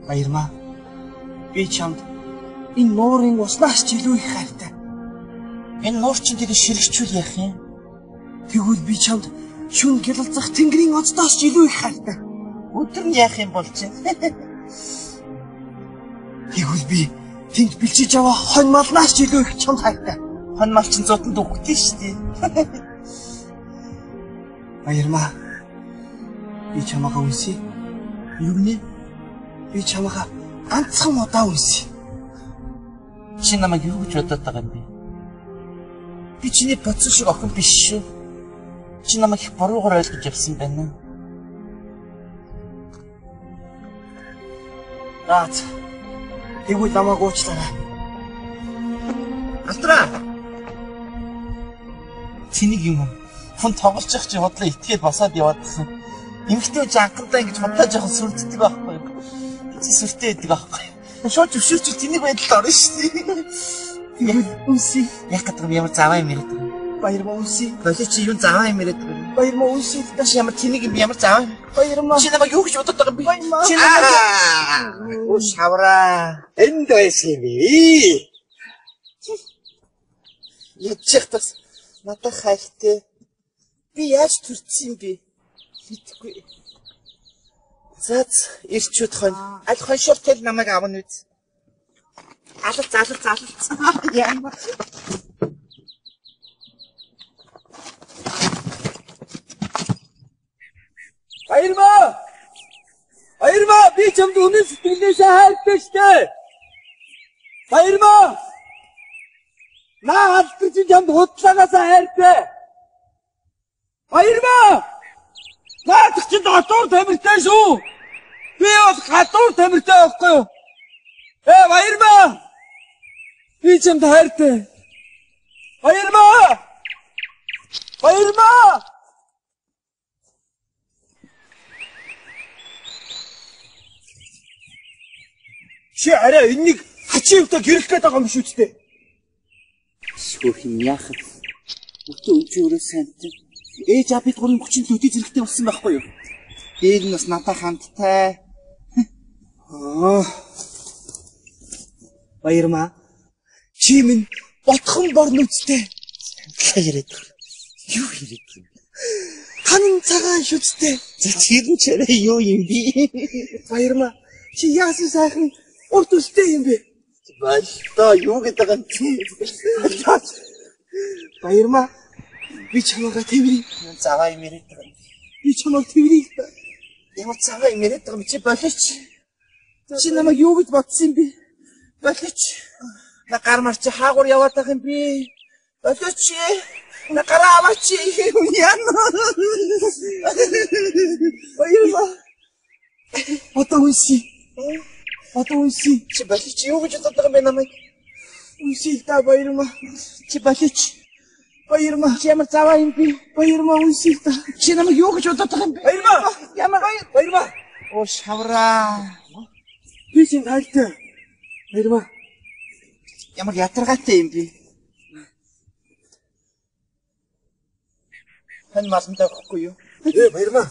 Баярмаа. Би чамд энэ нуурын уснаас ч илүү их хайртай. Энэ нуур чинь тэр ширэгчүүл яах юм? Тэгвэл би чамд шүн гялалзах тэнгэрийн оддоос ч илүү их хайртай. Өдөр нь яах юм бол чинь? Тэгвэл би тэнд бэлчиж аваа хонь малнаас ч илүү их чамд хайртай. Хонь мал чинь зодонд үхдэг шүү дээ. Баярмаа. Би чамаагаа үнсье. Юу гинэ? Би чамаагаа ганцхан удаа үнсье. Чи намайг юу гэж бодоод байгаа юм бэ? Би чиний бодсон шиг охин биш шүү. Чи намайг их буруугаар ойлгож явсан байна. Наац. Тэгвэл намайг уучлаарай. Алдраа. Тэнийг юм. Хүн тоглож явах чи худлаа итгээд босоод яваадсан. Эмэгтэй хүн анхандаа ингэж худлаа жоохон сүрддэг байхгүй юу? Чи сүртэй байдаг байхгүй юу? Шууд зөвшөөрч тэнийг байдалд орно шүү дээ. Тэгвэл үнсье. Яг гэдэг юм ямар заваа юм яриад байгаа юм. Баярмаа үнсье. Болоо чи юу заваа юм яриад байгаа юм. Баярмаа үнсье. Чи ямар тэнийг юм ямар заваа юм. Баярмаа. Чи намайг юу гэж бодоод байгаа юм бэ? Баярмаа. Чи намайг Оо шавраа. Энд байсан юм бэ? Ядчих тас надад хайртай. Би яаж төрсөн юм бэ? Мэдгүй. Заац ирчүүд хонь. Аль хоньшоор тэл намайг авна үз. Алалц алалц алалц. Ямар. Баярмаа! Баярмаа, би чамд үнэн сэтгэлээсээ хайртай штэ. Баярмаа! Наа алдар чинь чамд худлаагаасаа хайртай. Баярмаа! Наадах чинь дотуур тамиртай шүү. Би бол гадуур тамиртай байхгүй юу? Э, баярмаа! Би чамд хайртай. Баярмаа! Баярмаа! Чи арай энэнийг хачин юмтай гэрэлэх гээд байгаа юм шүү дээ. Шүүх юм яах вэ? Өтөө үн чи өөрөө сайнтай. Ээж аа бид гурын хүчин төдий зэрэгтэй болсон байхгүй юу? Дээр нь бас надад хандтай. Аа. Баярмаа. Чи минь ботхон бор нүцтэй. Сандлаа яриад байгаа. Юу яриад юм бэ? Танин цагаан шүцтэй. За тэр нь ч арай юу юм бэ? Баярмаа. Чи яасан сайхан урт үстэй юм бэ? Болтоо юу гэдэг юм чи? Баярмаа. Би чамайгаа тэврий. Заваа юм яриад байгаа юм. Би чамайг тэврий. Ямар заваа юм яриад байгаа юм чи болооч. Чи намайг юу гэж бодсон юм бэ? Болооч. На гар мар чи хаагур яваад байгаа юм бэ? Болооч. На гараа аваач. Яна. Баярмаа. Одоо үнсье. Одоо үнсье. Чи болооч юу гэж бодоод байгаа юм бэ намайг? Үнсье л да баярмаа. Чи болооч. Баярмаа. Чи ямар заваа юм бэ? Баярмаа үнсье л да. Чи намайг юу гэж бодоод байгаа юм бэ? Баярмаа! Ямар Баярмаа! Оо шавраа. Би чамд хайртай. Баярмаа. Ямар ядаргаатай юм бэ? Тань маландаа өгөхгүй юу? Э, баярмаа.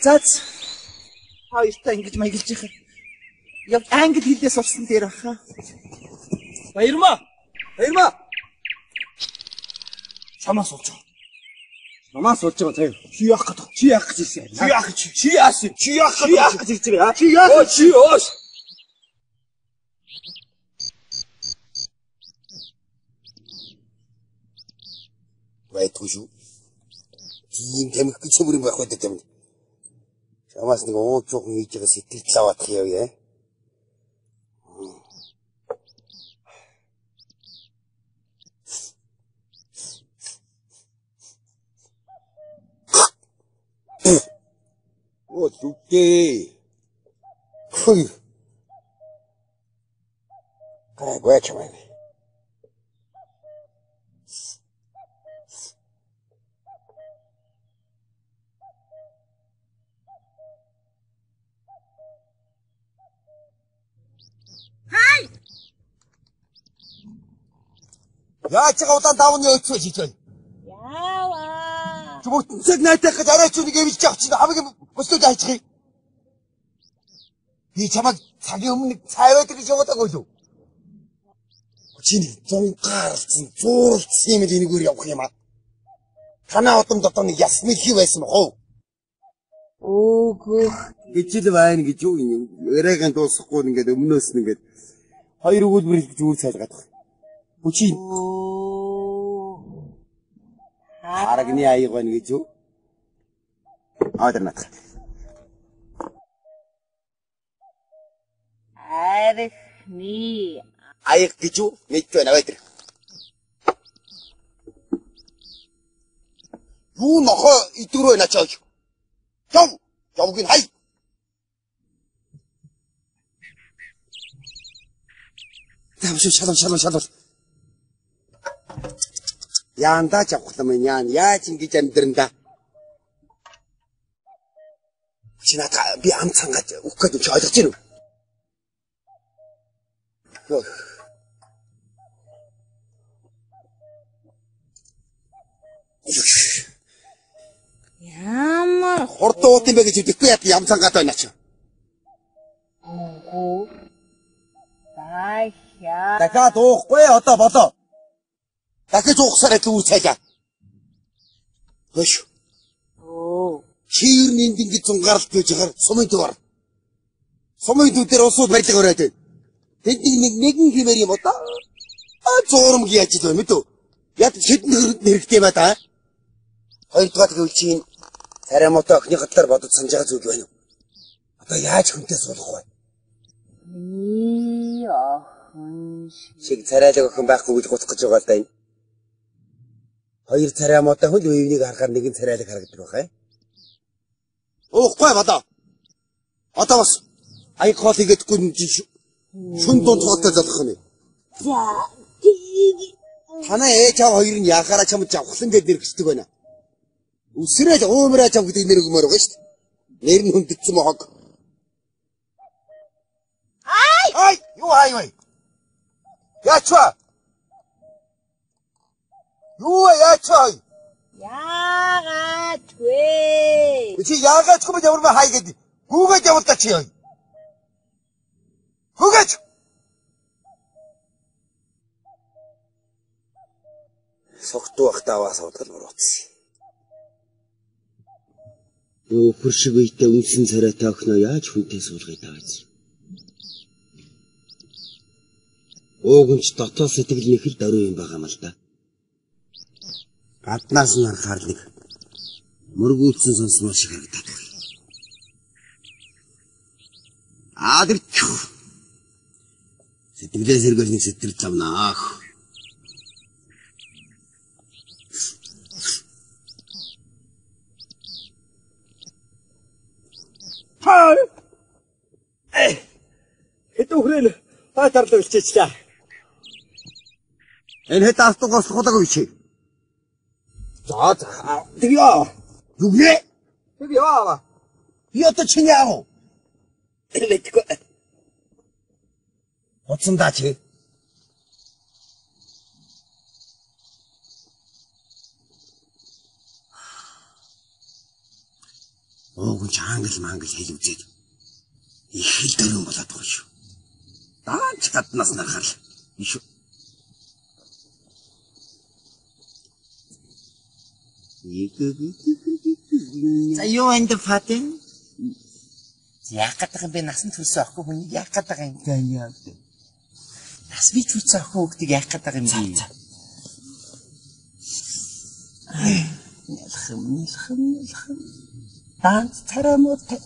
Заац. Хоёртаа ингэж маяглаж яхаа. Яг англи хэлээ сурсан дээр баха. Баярмаа. Баярмаа. Чамаас болж байгаа. Намаас болж байгаа заяа. Чи яах гэдэг? Чи яах гэж ирсэн? Чи яах гэж? Чи яасан? Чи яах гэж? Чи яах гэж ирж байгаа? Чи яах? Оо чи өөш. Байдгүй шүү. Тийм тамхи гэж юм байх байдаг юм. Чамаас нэг ууж жоохон хийж байгаа сэтгэл аваадах явъя. Оо зүгтээ. Хүй. Гайгүй чамайг. Яаж ч удаан давны өцөө хийж байна. Яава. Зүгт цаг найтах гэж арай ч нэг эвэлж авчих чинь хамгийн бусдууд хайчих. Би чамайг цагийн өмнө цай байдаг гэж явуулаагүй юу? Чи нэг зунгаарлцсан, зууралцсан юм л энэгээр явах юм аа. Танаа удам дотор нэг яс мэлхий байсан бах уу? Үгүй. Гэж л байна гэж юу юм. Яриагийн дуусахгүй ингээд өмнөөс нь ингээд хоёр өгүүлбэр хэлж зүгээр цайлгаад байгаа. Чи харагны аяг байна гэж юу? Аа тэр наадах. Архины аяг гэж юу? Мэдж байна аваа тэр. Юу нохоо идвэр байна чаа. Яв. Явг нь хай. Тамши шалав шалав шалав. Яандаа жавхлам яан яаж ингэж амьдрын да. Чи надад би ам цангаж өгөх гээд чи ойлгож байна уу? Ямар хурдан уут юм бэ гэж үдэхгүй яа ям цангаад байна чи. Үгүй. Дахиад. Дахиад уухгүй одоо болоо. Дахиж уухсараа зүүр цайлаа. Хөш. Өө. Чи ер нь энд ингэж зунгаарлт гэж яхаар сумын төв ор. Сумын төв дээр улсууд барилга бариад байна. Тэнд нэг нэгэн хэмээр юм одоо. А зуурамгийн ажил байна мэдүү. Яд хэдэн хөрөнд хэрэгтэй ба да. Хоёрдугаар гэвэл чи энэ царай муутай охины талаар бодож санаж байгаа зүйл байна уу? Одоо яаж хүнтэй суулгах вэ? Миний охин шиг царайлаг охин байхгүй гэж гутах гэж байгаа л да энэ. Хоёр царай муутай хүн л үеийг харахаар нэгэн царайлаг харагддаг байх ээ. Уухгүй бодоо. Одоо бас аяг хоол хийгээдгүй шүн дунд хоолтой залгах нь. За. Танаа ээж аав хоёр нь яхаараа чамд жавхлан гэж нэр хүсдэг байна. Үсрээл уумраа чам гэдэг нэр өгмөр байгаа шүү дээ. Нэр нь хүндэтсэн мохог. Ай! Ай! Юу хай вэ? Яач вэ? Юу вэ яач вэ? Яагаад вэ? Чи яагаад ч юм ямар мэ хай гэдэг. Гүүгээд явуулдаа чи яа. Гүүгээч. Согтуу ахтаа аваа суудгал буруутсан. Өхөр шиг үедээ үнсэн царайтай охиноо яаж хүнтэй суулгая тааж. Уугүнч дотоо сэтгэл нэг л даруй юм байгаа юм л да. Гаднаас нь харахаар нэг мөргүүлсэн сонсмоор шиг харагдаад байна. Аа тэр сэтгэлээ сэргэл нэг сэтгэл замнаа. Хаа. Хэдэн хүрээ хай тарлаа билчээчлээ. Энэ хэд автогоос худаагүй чи. За за. Тэг яа. Юу нэ? Тэг яа. Би одоо чиний аав. Мэдгүй. Хуцсандаа чи. Уугч англи мангли хэл үзээд их хэл дөрөн болоод байгаа шүү. Даач гаднаас нарахаар л шүү. За юу энд фатин? Яах гэдэг юм бэ? Насан турш охин хүнийг яах гэдэг юм? За яа. Нас би төрсөн охин хүүхдийг яах гэдэг юм бэ? Нэлхэм нэлхэм нэлхэм. Данц царай муутай.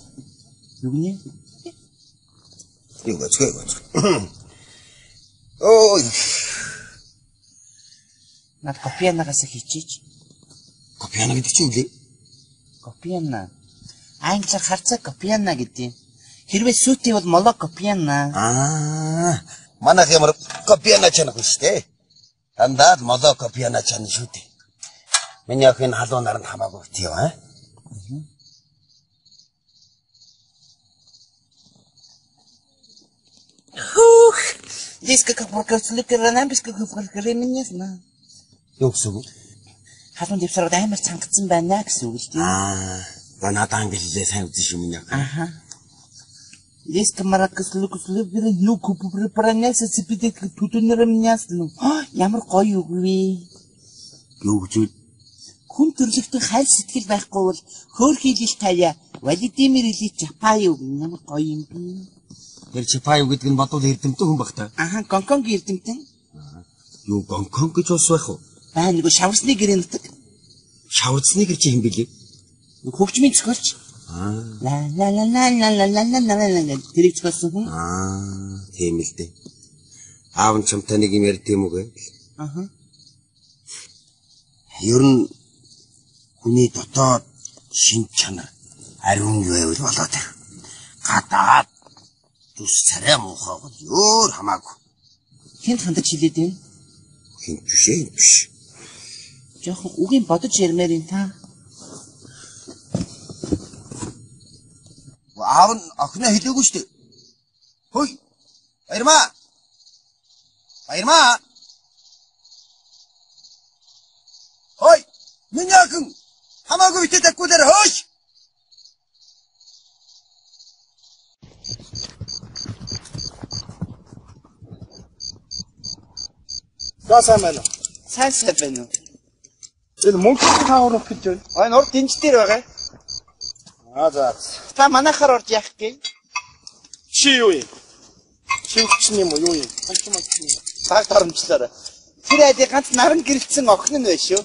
Юу нэ? Юу гэж юу гэж. Ой. Над копианагаас хийчихэж. Копиана гэдэг чинь юу лээ? Копиана. Англиар харцаа копиана гэдэг. Хэрвээ сүйтэй бол моло копиана. Аа, манайх ямар копиана чанах биш үү? Дандаа л моло копиана чана шүү дээ. Миний охин халуун наранд хамаагүй тийм аа. Хөөх. Диск капоркосликранамбискокопоркреминесна. Юу гэсэн үг? Халуун дэвсрээд амар цангацсан байна гэсэн үг л дээ. Аа, за надад англи хэлээ сайн үзэн шүү миний охин. Аха. Леска маракас лукус лүбэр нүк пранес ципидек түтүнэрмняслу. Ямар гоё үг вэ? Юу гэж вэ? Хүн төрлөختөн хайл сэтгэл байхгүй бол хөөх хийлэл тая Владимир Ильич Чапаев ямар гоё юм бэ? Тэр Чапаев гэдэг нь бодвол эрдэмтэн хүн баг та. Аха, Гонконгийн эрдэмтэн. Юу Гонконг гэж ус байх уу? Баа нөгөө шаварсны гэрээ нутаг. Шаварсны гэр чи хэн бэлээ? Хөгжмийн зохиолч. Аа. Ла ла ла ла ла ла ла ла ла ла тэрийг зохиолсон хүн. Аа, тийм л дээ. Аав нь чамтай нэг юм ярьд юм уу гээл. Аха. Ер нь хүний дотоод шин чанар ариун байвал болоод тэр. Гадаад зүс царай муухай бол өөр хамаагүй. Тэнд хандаж хэлээд байна. Хин биш ээ биш. Жохон үгийн бодож ярмаар юм та. Аав нь охиноо хэлээгүй шүү дээ. Хөөе. Баярмаа. Баярмаа. Хөөе. Миний охин хамаагүй битээ таккуулаар хөөш. За сайн байна уу? Сайн сайн байна уу? Энэ мөнгө таавар гэж байна. Аа, энэ урд дэнж дээр байгаа. Аа за. Та манайхаар орж яах гээ? Чи юу юм? Чи өвчин юм уу юу юм? Ханч мөн юм. Баг доромжлоорой. Тэр айлын ганц наран гэрэлтсэн охин нь байна шүү.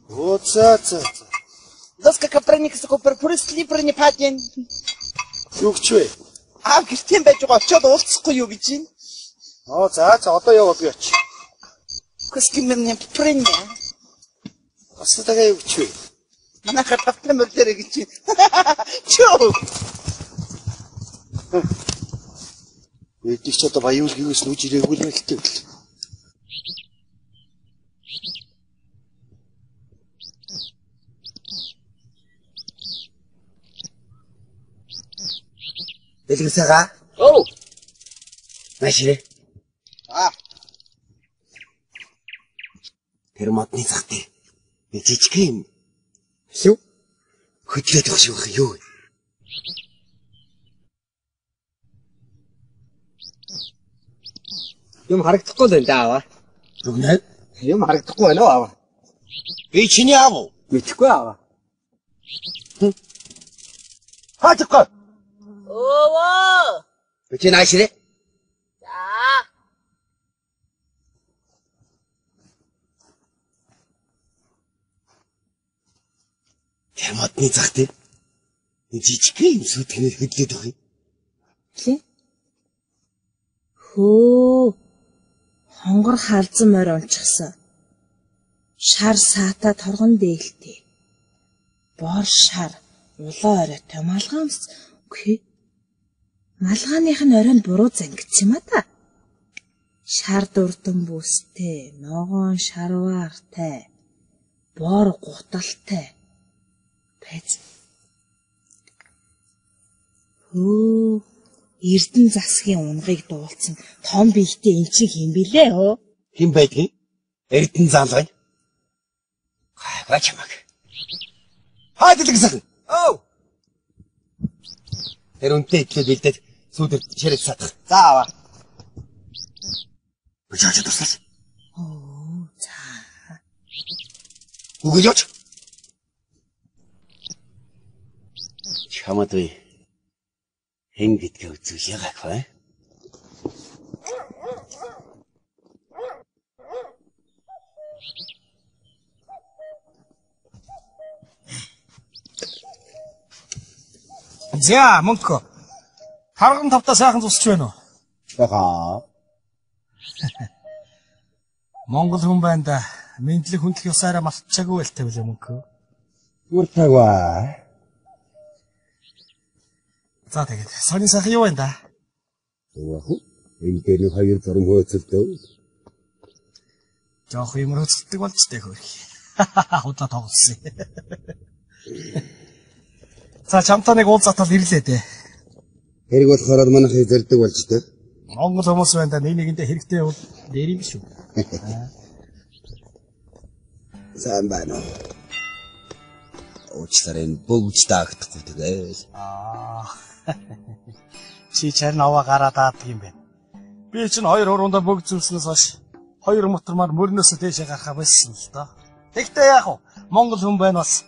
Оо за за за. Лоска капраник супер пурсли прни паден. Юу гэж вэ? Аа гэртээ байж байгаа очиод уулзахгүй юу гэж байна. Аа за за одоо яваа би очив. Кускимэн прни. Бас тагаа юу гэж вэ? Манайхаар тавтан мөрлөөрэй гэж байна. Чөө. Эдийг ч одоо баяуулгийгээс нүж ирээгүй л байлтай л. Дэлгэрсэгаа. Оо. Маширэ. Аа. Тэр модны зах дээр нэг жижиг юм. Юу? Хөдлөөд байх шиг байх юу? Юм харагдахгүй л байна да аваа. Нүгнэ? Юм харагдахгүй байна уу аваа? Би чиний аав уу? Мэдэхгүй аваа. Хаачгүй. Өвөө. Би чи нааширэ. За. Тэр модны зах дээр нэг жижиг юм сүйтгэнээр хөдлөөд байх юм. Лээ. Хөө. Хонгор халзан морь унчихсан. Шар саата торгон дээлтэй. Бор шар улаан оройтой малгаамс үхээ. Малгааных нь оройнд буруу зангидсан юм а та. Шар дурдан бүстэй, ногоон шарваартай, бор гуталтай. Байз. Хөө. Эрдэн засгийн унгыг дуулсан том биетэй эн чинь хэн билээ хөө? Хэн байдгийг? Эрдэн заалгай. Гайваа чамаг. Хаа дэлгэрсэн. Өө. Тэр үнтэй итлээ бэлдээд сүүдэр ширээд садах. За аваа. Би чаач туслаа. Оо за. Үгүй яач. Чамд би хэн гэдгээ үзүүлээ гахваа. За мөнгө. Тарган тавтаа сайхан зусч байна уу? Бага. Монгол хүн байна да. Мэдлэг хүндлэх ёсоороо малтчаагүй байлтай билээ мөнгө. Бүртагва. За тэгээд сонин сайхан юу байна да? Өвөө. Энэ дээр хоёр зурм хөөцөлдөө. Жоох юм хөөцөлдөг болж тээ хөрх. Худлаа тоглосон. За чамтай нэг уулз атал ирлээ дээ. Хэрэг болохоор манайхыг зэрдэг болж тээ. Монгол хүмүүс байна да нэг нэгэндээ хэрэгтэй бол дээр юм шүү. Сайн байна уу? Уучлаарай энэ бөгж даагдахгүй тэгэл. Аа. Чи чарин аваа гараад аадаг юм байна. Би чинь хоёр хуруундаа бөгд зүвснээс хойш хоёр мотормаар мөрнөөсөө дээшээ гарахаа болсон л доо. Тэгтээ яах вэ? Монгол хүн байна бас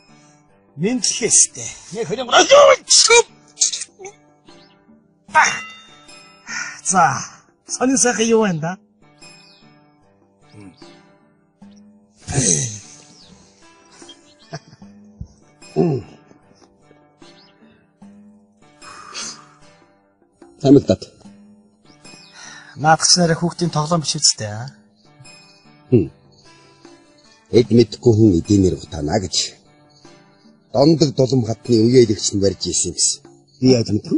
мэдлэхээстэй. Нэг 23. За, сонин сайхан юу байна да? Тамилдат. Наадах ч нэрэ хүүхдийн тоглоом биш үстэй аа. Эд мэдхгүй хүн эдийнэр утаана гэж. Дондог дулам хатны үеэлэгч нь барьж исэн гэсэн. Би яаж мэдв?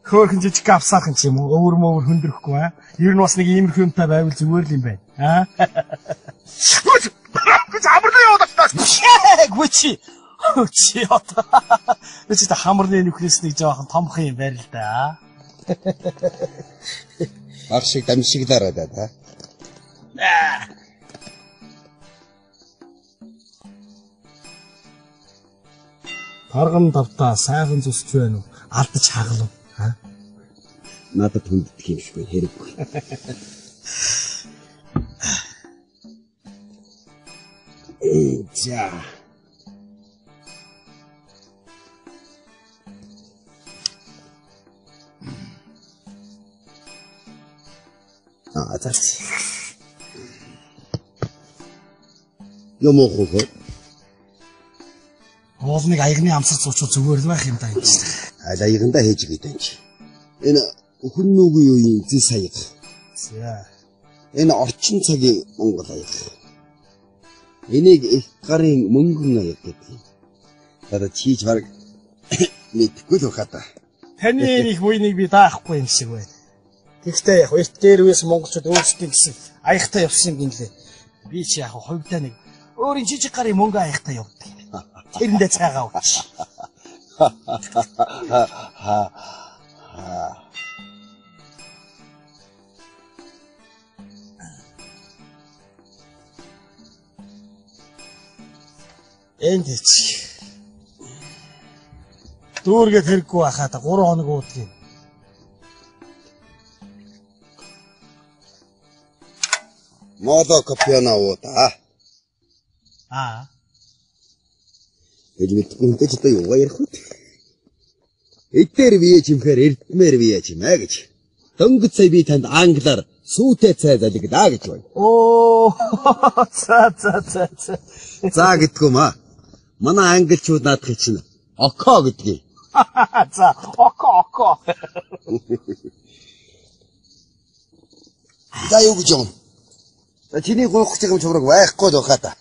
Хөөхөн жижиг авсаахан ч юм уу өвөр мөвөр хүндрэхгүй аа. Ер нь бас нэг иймэрхүү юмтай байвал зүгээр л юм байна. Аа. Гэж хамарны яваад очтоо. Гү чи. Чи одоо. Би чи хамарны нөхрөөс нэг жоохон томхон юм байр л да. Баг шиг дамжиглаарай да та. Торгон тавтаа сайхан зүсч байна уу? Алдаж хаглав. Аа. Надад хүнддэх юм шиг хэрэггүй. За. Аа, за. Юм уу хөө? Уулныг аягны амсар зуучвал зүгээр л байх юм да юм чинь. Аль аягандаа хийж гэдэг юм чи. Энэ хүн нүгийн үеийн зэс аяг. За. Энэ орчин цагийн Монгол аяг. Энийг их гарын мөнгөн аяг гэдэг юм. Одоо чийж баг мэдэхгүй л байхаа та. Таны энэ их буйныг би даахгүй юм шиг байна. Тэгэхдээ яг эрт дээр үес монголчууд өөрсдийн гэсэн аягтай явсан юм гинлээ. Би чи яг хувьдаа нэг өөрийн жижиг гарын мөнгө аягтай явдаг юм. Тэрэндээ цайгаа ууч. Энд ч дүүргээд хэрэггүй байхаа та 3 хоног уудаг юм. Моло копиона уу та. Аа. Гэж мэдгүй хүнтэй ч одоо юугаа ярих вэ? Эдээр бие чимхээр эрдмээр бие чимээ гэж. Дөнгөж сая би танд англиар сүүтэй цай залгидаа гэж байна. Оо. За за за за. За гэдгүү маа. Манай англичууд наадах чинь око гэдгийг. За, око око. За юу гэж юм? За чиний гуйх гэж байгаа юм чамраг байхгүй л байхаа та.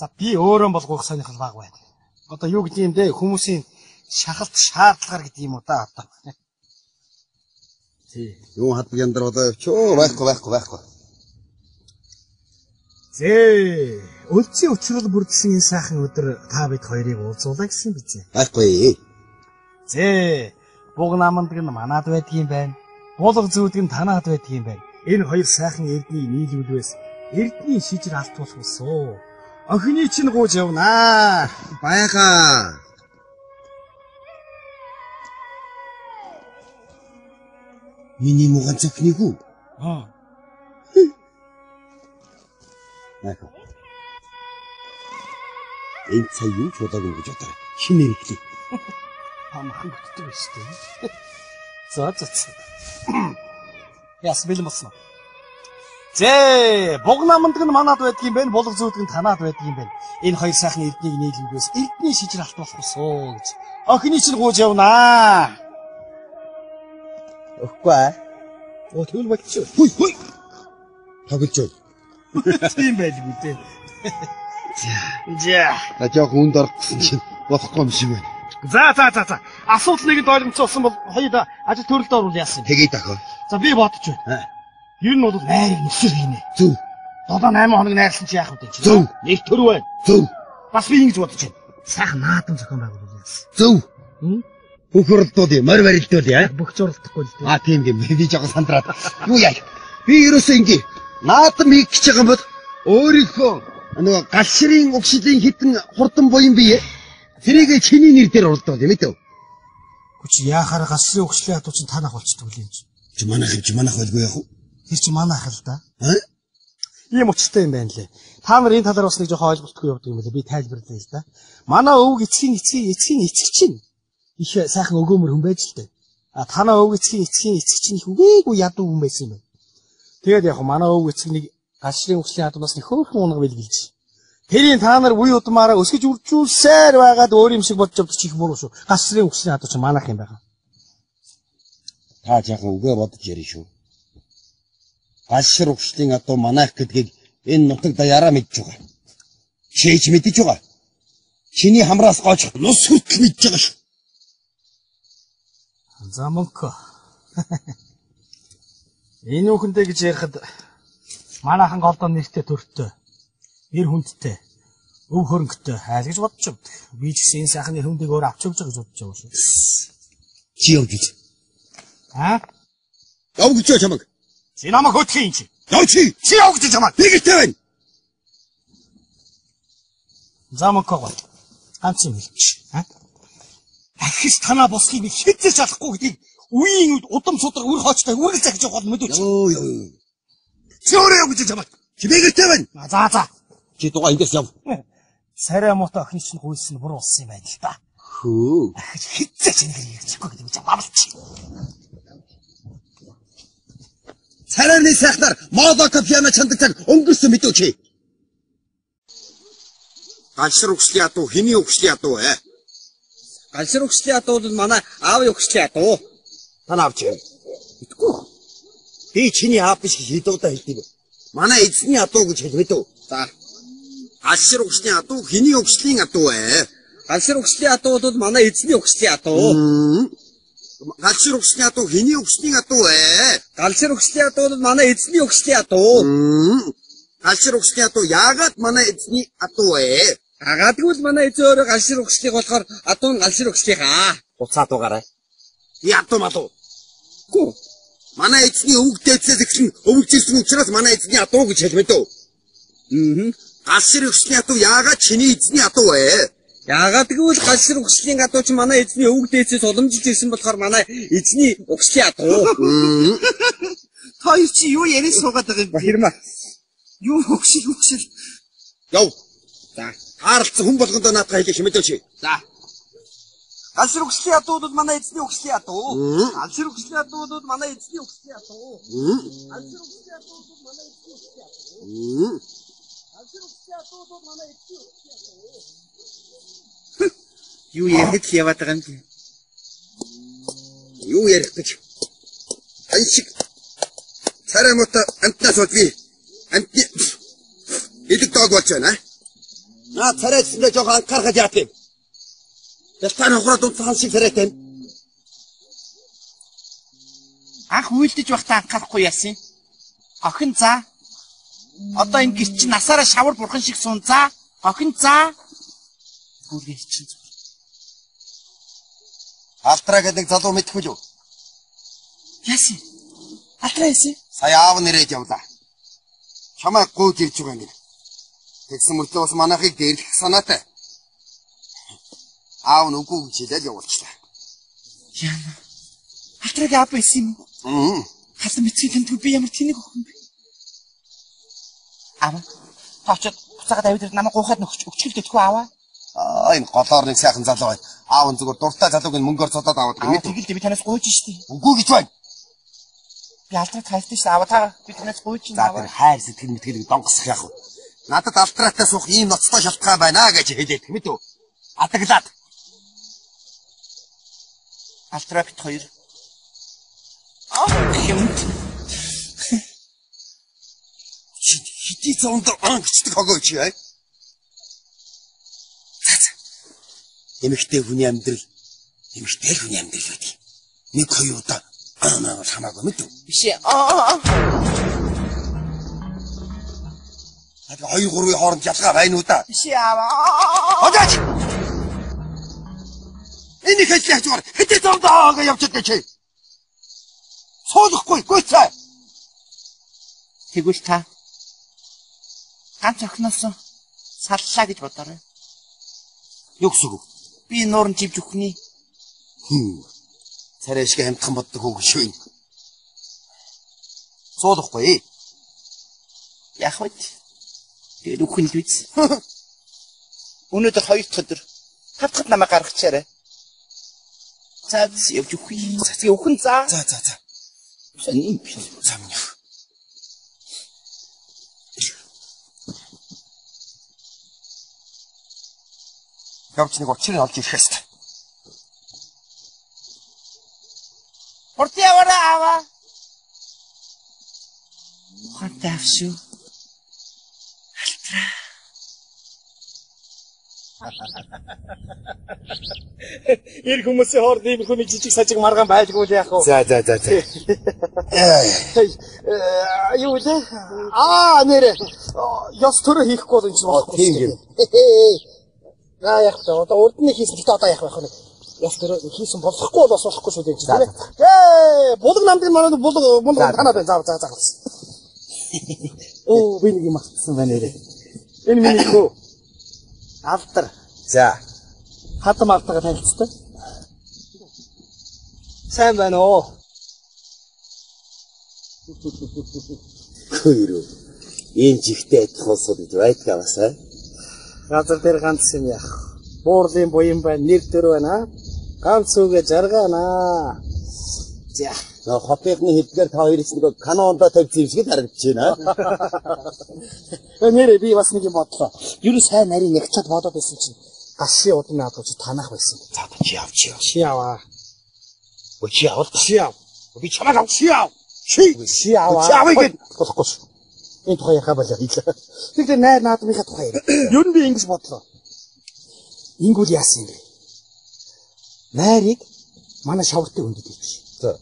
За би өөрөө бол гуйх сонирхол баг байна. Одоо юу гэдэг юм бэ? Хүмүүсийн шахалт шаардлагаар гэдэг юм уу да одоо. Тий. Юу хатдаг яндар одоо явчихоо байхгүй байхгүй байхгүй. Зээ, өлцийн учрал бүрдсэн энэ сайхан өдөр та бид хоёрыг уулзуулаа гэсэн биз? Байхгүй. Зээ, буг намандаг нь манад байдгийн байна. Булга зүүдэг нь танаад байдгийн байна. Энэ хоёр сайхан эрдний нийлүүлвээс эрдний шижир алтуулах усуу. Охины чинь гууж явнаа. Байхаа. Миний муган цохныг үү? Аа. Байхаа. Энэ цай юу ч болоогүй гэж бодорой. Шинээр эхлэе. Амхан бүтдэг байж тээ. За за. Яс бэлэн болсон уу? Зээ, буг намандаг нь манад байдгийн байх, булга зүүдэг нь танаад байдгийн байх. Энэ хоёр сайхан эрднийг нийлүүлбээс эрдний шижир алт болох усуу гэж. Охины чинь гууж явнаа. Өгөхгүй аа. Оо тэгвэл болчих. Хүй хүй. Тоглож байна. Тийм байлгүй дээ. За. За жоохон үнд орох гэсэн чинь болохгүй юм шиг байна. За за за за. Асуудал нэгэнд ойлгомжтой болсон бол хоёул ажил төрөлд орвол яасан юм. Тэгье дахь. За би бодож байна. Ер нь бол найрыг нүсэр хийнэ. Зөв. 7 8 хоног найрлсан чи яах вэ чи? Зөв. Нэг төр байна. Зөв. Бас би ингэж бодож байна. Сайхан наадам зохион байгуулвал яасан. Зөв. Бүх уралдуулъя, морь барилдуулъя. Бүх зурлахгүй л дээ. Аа тийм тийм. Би жоохон сандраад. Юу яа. Би ерөөсөө ингэ наадам хийх гэж байгаа юм бол өөрийнхөө нөгөө галшрын угшилын хитэн хурдан буян бие. Тэрийг чиний нэр дээр уралдуул юм ээ. Чи яахаар галшрын өгчлээ ядуу чинь танах болчдөг юм чи. Чи манайх юм чи манайх байлгүй яах вэ? Тэр чи манайх л да. Аа? Ийм учиртай юм байна лээ. Та нар энэ талаар бас нэг жоохон ойлголтгүй явдаг юм байна. Би тайлбарлая л да. Манай өвөг эцгийн эцгийн эцгийн эцэг чинь их сайхан өгөөмөр хүн байж л дээ. А танаа өвөг эцгийн эцгийн эцэг чинь их үгээгүй ядуу хүн байсан юм байна. Тэгээд яг манай өвөг эцэг нэг галшрын өгчлийн ядуунаас нэг хөөрхөн унга бэлгэлж. Тэрийн та нар үе удмаараа өсгөж үржүүлсээр байгаад өөр юм шиг бодож явдаг чи их буруу шүү. Галшрын өгчлийн ядуу чинь манайх юм байгаа. Та жаахан үгээ бодож ярина шүү. Галшир өгчлийн ядуу манайх гэдгийг энэ нутаг даяараа мэдж байгаа. Чийч мэдж байгаа. Чиний хамраас гоож нус хүртэл мэдж байгаа шүү. За мөнхөө. Энэ үхэндээ гэж ярихад манайхан голдоо нэртэй төртөө, нэр хүндтэй, өв хөрөнгөтэй хайл гэж бодож явдаг. Би ч гэсэн энэ сайхан нэр хүндийг өөр авч явж байгаа гэж бодож байгаа шүү. Чи явж үз. Аа? Яв гэж чамаг. Чи намайг хөтлөх юм чи. Яв чи. Чи яв гэж чамаг. Би гэртээ байна. За мөнхөө. Ганц юм хэлчих. Аа? Ахиж танаа босхийг би хизээч алахгүй гэдгийг үеийн удам судраг үр хоочтой үргэлж захиж явах бол мэдүүч. Йоо ёо. Чи өөрөө яв гэж чамаг. Чи би гэртээ байна. За за. Чи дугаа эндээс яв. Сарай муутай охин чинь гуйсан нь буруу болсон юм байна л да. Хөө. Ахиж хизээч энэ гэрийг ирчихгүй гэдэг чи бавлч. Царайны сайхнаар молоко пиано чандаг цаг өнгөрсөн мэдүү чи. Галшир өгслийн ядуу хэний өгслийн ядуу вэ? Галшир өгслийн ядуу бол манай аавын өгслийн ядуу. Танаа авч яв. Итгэхгүй. Би чиний аав биш гэж хэд удаа хэлдэг. Манай эзний ядуу гэж хэлмэд үү? За. Галшир өгслийн ядуу хэний өгслийн ядуу вэ? Галшир өгслийн ядуу бол манай эзний өгслийн ядуу. Галшир өгслийн ядуу хэний өгслийн ядуу вэ? Галшир өгслийн ядуу бол манай эзний өгслийн ядуу. Галшир өгслийн ядуу яагаад манай эзний ядуу вэ? Агаадгүй л манай эзэн өөрөө галшир өгслийг болохоор адуу нь галшир өгслийнхаа. Буцаа дугаарай. Ядуу малуу. Гүү. Манай эзний өвөг дээдлээс эхлэн өвөгжсэн учраас манай эзний ядуу гэж хэлмэд үү? Аа. Галшир өгслийн ядуу яагаад чиний эзний ядуу вэ? Яагаад гэвэл галшир өгслийн ядуу чи манай эзний өвөг дээдлээс уламжилж ирсэн болохоор манай эзний өгслийн ядуу. Та хоёр чи юу яриа суугаад байгаа юм бэ? Баярмаа. Юу өгшил өгшил. Яв. За. Хаарлцсан хүн болгондоо наадхаа хэлэх хэмэдэ чи. За. Галшир өгслийн ядуу бол манай эзний өгслийн ядуу. Галшир өгслийн ядуу бол манай эзний өгслийн ядуу. Галшир өгслийн ядуу бол манай эзний өгслийн ядуу. Галшир өгслийн ядуу бол манай эзний өгслийн ядуу. Юу яриад л яваад байгаа юм бэ? Юу ярих гэж? Ан шиг царай муутай амтнаас бол би амтны элэг дог болж байна. Наа царайцсандаа жоохон анхаарах яах юм. Ялтан хохроод унтсан шиг царайтай юм. Анх үйлдэж байхдаа анхаарахгүй яасан. Охин за. Одоо энэ гэр чинь насаараа шавар бурхан шиг сун за. Охин за. Гүргээ чинь зүр. Алтраа гэдэг нэг залуу мэдхгүй юу? Яасан? Алтраа яасан? Сая аав нэрээд явлаа. Чамайг гуйж ирж байгаа юм гин. Тэгсэн мөртлөө бас манайхыг дээрлэх санаатай. Аав нь үгүй гэж хэлээд явуулчлаа. Яна. Алтрагийн аав байсан юм уу? Аа. Халан мэдсэн тэмдгүй би ямар тэнэг охин бэ? Аава. Та очоод буцаагаад авид намайг гуйхаад нөхч өчгөл дэхгүй аава. Аа энэ голоор нэг сайхан залуу байна. Аав нь зүгээр дуртай залууг нь мөнгөөр цодоод аваад Аава гэмээр. тэгэл би танаас гуйж штий. Үгүй гэж байна. Би алтраг хайртай штий. Аава та би танаас гуйж За аава. тэр хайр сэтгэл мэтгэлийг донгосох яах вэ? Надад алтраатай суух ийм ноцтой шалтгаан байна гэж хэлээд мэд үү? Адаглаад. Алтраа бит хоёр. Аа хэмт. Чи хэдий зоонд ангичдаг хогоо чи аа? За за. Эмэгтэй хүний амьдрал эмэгтэй л хүний амьдрал байдаг. Нэг хоёр удаа аа хамаагүй мэд үү? Биш ээ. Аа. Хад 2 3-ын хооронд ялгаа байна уу да? Биш ээ аава. Одооч. Энэ их ажлын хажуугаар хэдий зоонд аа гэж явчихдаг чи. Суулгахгүй гүйцээ. Тэгвэл та ганц охиноос саллаа гэж бодоорой. Юу гэсэн үг? Би нуурн живж өгнө. Хм. Царай шиг амтхан боддог хүүхэн шүү энэ. Суулгахгүй. Яах вэ? Тэгээд үхэн л үз. Өнөөдөр 2 дахь өдөр. 5 дахьд намайг гаргачаарай. За явж үхье. За үхэн за. За за за. Сонин би. За минь. Явж нэг учрыг олж ирэх хэвээр. Хурдан яваарай аава. Ухаантай ав шүү. Алтраа. Эр хүмүүсийн хооронд ийм хүний жижиг сажиг маргаан байлгүй л яах вэ? За за за за. Юу вэ? Аа нэрэ. Ёс төрөө хийхгүй бол энэ чинь болохгүй. Тийм юм. Аа яах вэ? Одоо урд нь хийсэн гэхдээ одоо яах вэ? Ёс төрөө хийсэн болохгүй бол бас болохгүй шүү дээ чинь тийм ээ. Булаг намдын манай булаг булаг танаад байна. За за за. Оо би нэг юм автсан байна нэрэ. Энэ миний хөө. Алдар. За. Хадам алтайгаа танилцтай. Сайн байна уу? Хөрөө. Ийм жигтэй адилхан улсууд гэж байдгаа бас аа. Газар дээр ганц юм яах. Буурлын буян байна, нэр төр байна. Ганц үгээ жаргаана. За. Нөө хотынхны хэдгээр та хоёрын нэг канонда тавьсан юм шиг л харагдаж байна. Нэрээ би бас нэг юм бодлоо. Ер нь сайн нарийн нэгчад бодоод байсан чинь гашийн удам наадвал чи танах байсан. За чи яв чи яв. Чи яваа. Өө чи явал. Чи яв. Би чамайг ав. Чи яв. Чи Чи яваа. Чи авъя гэд. Болохгүй шүү. Энэ тухай яхаа болоо хийлээ. Тэгэхээр найр наадмынхаа тухай яриа. Ер нь би ингэж бодлоо. Ингүүл яасан юм бэ? Найрыг манай шавртын хүндэд хийчих. За.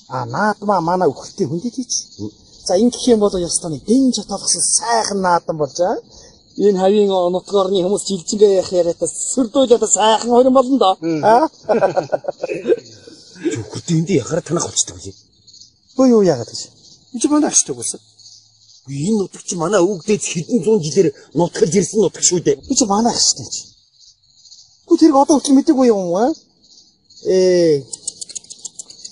А наадмаа манай үхэлтийн хүндэд хийчих. За ингэх юм бол ёстой нэг дэн чатаалгасан сайхан наадам болж аа. Энэ хавийн нутаг орны хүмүүс жилжингээ яах яриатай сөрдөөд одоо сайхан хорин болно доо. Аа. Зүгт энд яхаар танах болчдөг үлээ. Бөө юу яагаад гэж. Энд чи манай агчдаг болсон. Энэ нутаг чи манай өвгдөөс хэдэн зуун жилээр нутгалж ирсэн нутаг шүү дээ. Би чи манай агчтай чи. Гү тэрийг одоо хүртэл мэдээгүй юм уу? Ээ.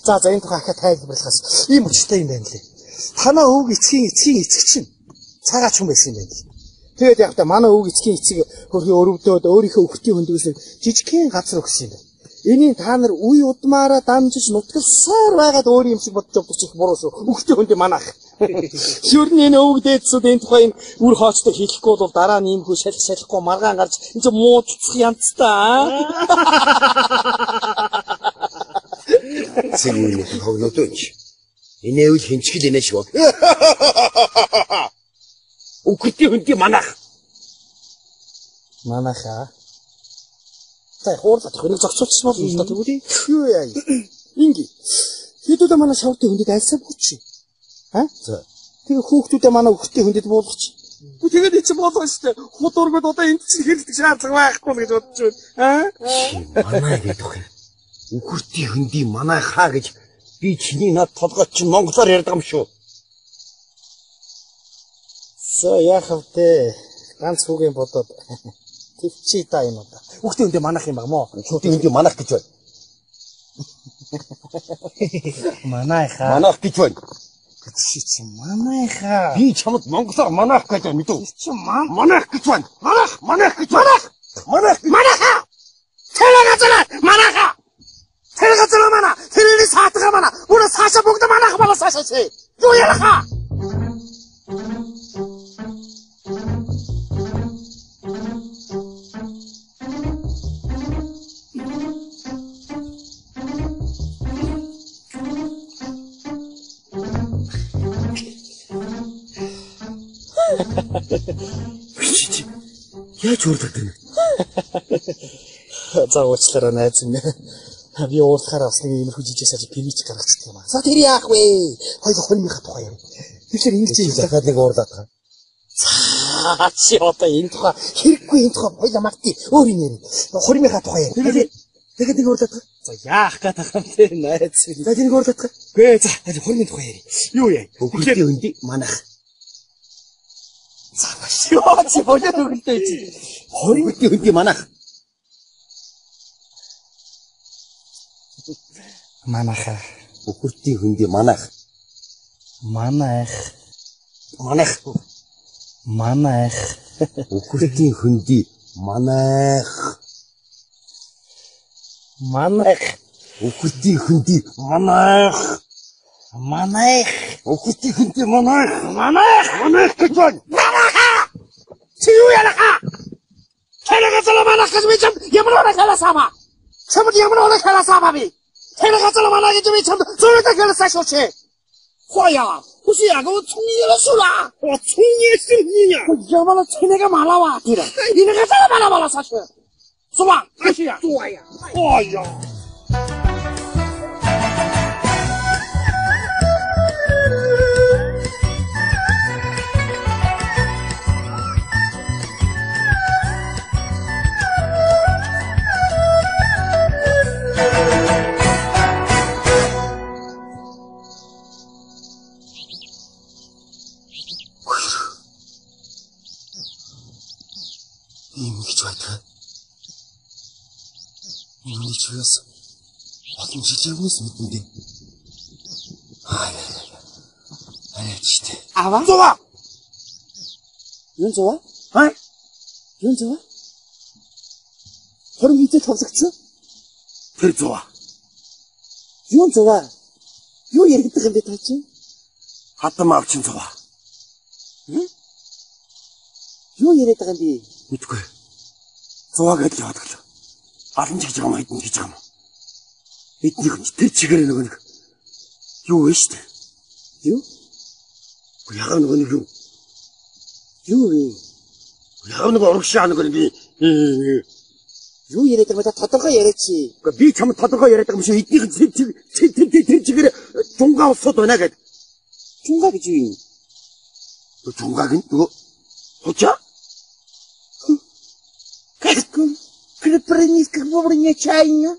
За за энэ тухай ахаа тайлбарлахаас ийм учиртай юм байна лээ. Танаа өвг эцгийн эцгийн эцэг чинь цагаач хүн байсан юм байна лээ. Тэгээд яг та манай өвг эцгийн эцэг хөрхи өрөвдөөд өөрийнхөө өвхтийн хөндөөс жижигхэн газар өгсөн юм байна. Энийг та нар үе удмаараа дамжиж нутгалсаар байгаад өөр юм шиг бодож явдаг чих буруу шүү. Өвхтийн хөндөө манайх. Ер нь энэ өвг дээдсүүд энэ тухай энэ үр хоочтой хэлэхгүй бол дараа нь иймхүү шалх шалахгүй маргаан гарч энэ ч муудцах янзтай. Цэг үеийн хогнод өнч. Инээвэл хинчгэл инээ шүү. Үхтийн хөндөө манайх. Манайхаа. За хуурлаад нэг зохицуулчихсан бол юм да тэгвэл юу яа. Инги. Хэдүүлээ манай шавртын хүндэд альсаа буучих. А? За. Тэгээ хүүхдүүдээ манай өвхтийн хүндэд буулгач. Үгүй тэгээд чи болоо шүү дээ. Худ ургууд одоо энд чинь хэрэглэх шаардлага байхгүй л гэж бодож байна. А? Чи манай гэдэг юм. Үхэртийн хөндий манайхаа гэж би чиний над толгой чинь монголоор ярьдаг юм шүү. За яах вэ? Ганц хүүгийн бодоод төвчий та энэ удаа. Үхтийн хүндээ манайх юм баг мó. Үхэртийн хөндий манайх гэж байна. Манайхаа. Манайх гэж байна. Чи чи манайхаа. Би чамд монголоор манайх гэж байна мэдв. Чи ман Манайх гэж байна. Манайх, манайх гэж байна. Манайх, манайхаа. Тэр газар манайхаа. Тэр газар манай. Тэрний саатга манай. Бүрэ цаашаа бүгд манайх манай цаашаа чи. Юу ярахаа? Чи чи яаж уурлаад байна? За уучлаарай найз минь. Би уурлахаараа бас нэг иймэрхүү жижиг сажиг пивич гаргачихсан юм аа. За тэр яах вэ? Хоёул хормынхаа тухай ярив. Тэгэхээр ингэж юм. Дахиад нэг уурлаад байгаа. За чи одоо энэ тухай хэрэггүй энэ тухай хоёлаа мартъя. Өөр юм ярив. Хормынхаа тухай ярив. Дахиад нэг уурлаад байгаа. За яах гээд байгаа юм те найз минь. За тэр нэг уурлаад байгаа. Гүй за хормын тухай ярив. Юу яа? Үхэртийн хөндий манайх. За ёо чи болоод өгөлтэй чи. Үхэртийн хөндий манайх. Манайха. Үхэртийн хөндөй манайх. Манайх. Манайх. Манайх. Үхэртийн хөндөй манайх. Манайх. Үхэртийн хөндөй манайх. Манайх. Үхэртийн хөндөй манайх. Манайх. Манайх гэж байна. Манайха. Чи юу яриха? Тэр газар манайх гэж би чамд ямар нэг хэлсэн аа. Чамд ямар нэг хэлсэн аа би. Тэр газар манайх гэж би чамд зөвхөн хэлсэн шүү чи. 花呀，不是呀，给我从业了数了，我从业是你呀，我要把那吹那个马拉哇，对了，你那个真的马拉马拉啥去？是吧？不是呀，对呀，哎呀。 Ийм гэж байдаг. Миний чуяас олон жил явнаас мэднэ дээ. Аа. Аа тийштэй. Аваа. Зува. Юун зува? Аа? Юун зува? Хорон хизээ товлогдсон? Тэр зува. Юун зува? Юу яригдах юм бэ та чинь? Хатам авчин зува. Юу яриад байгаа юм бэ? Мэдгүй. Зува гэдэл яваад гэлээ. Алан ч гэж байгаа юм, хэдэн ч гэж байгаа юм. Эднийх нь тэр чигээр нөгөө нэг юу вэ штэ? Юу? Яг нөгөө нэг юу? Юу вэ? Яг нөгөө урагшаа нөгөө нэг Юу яриад байгаа юм бэ? Та тодорхой яриач. Гэхдээ би чамд тодорхой яриад байгаа юм шиг эднийх нь тэр тэр чигээр жунгаа усууд байна гэд. Чунга гэж юу юм? Жунгааг нь нөгөө хужаа Как вовремя чайна.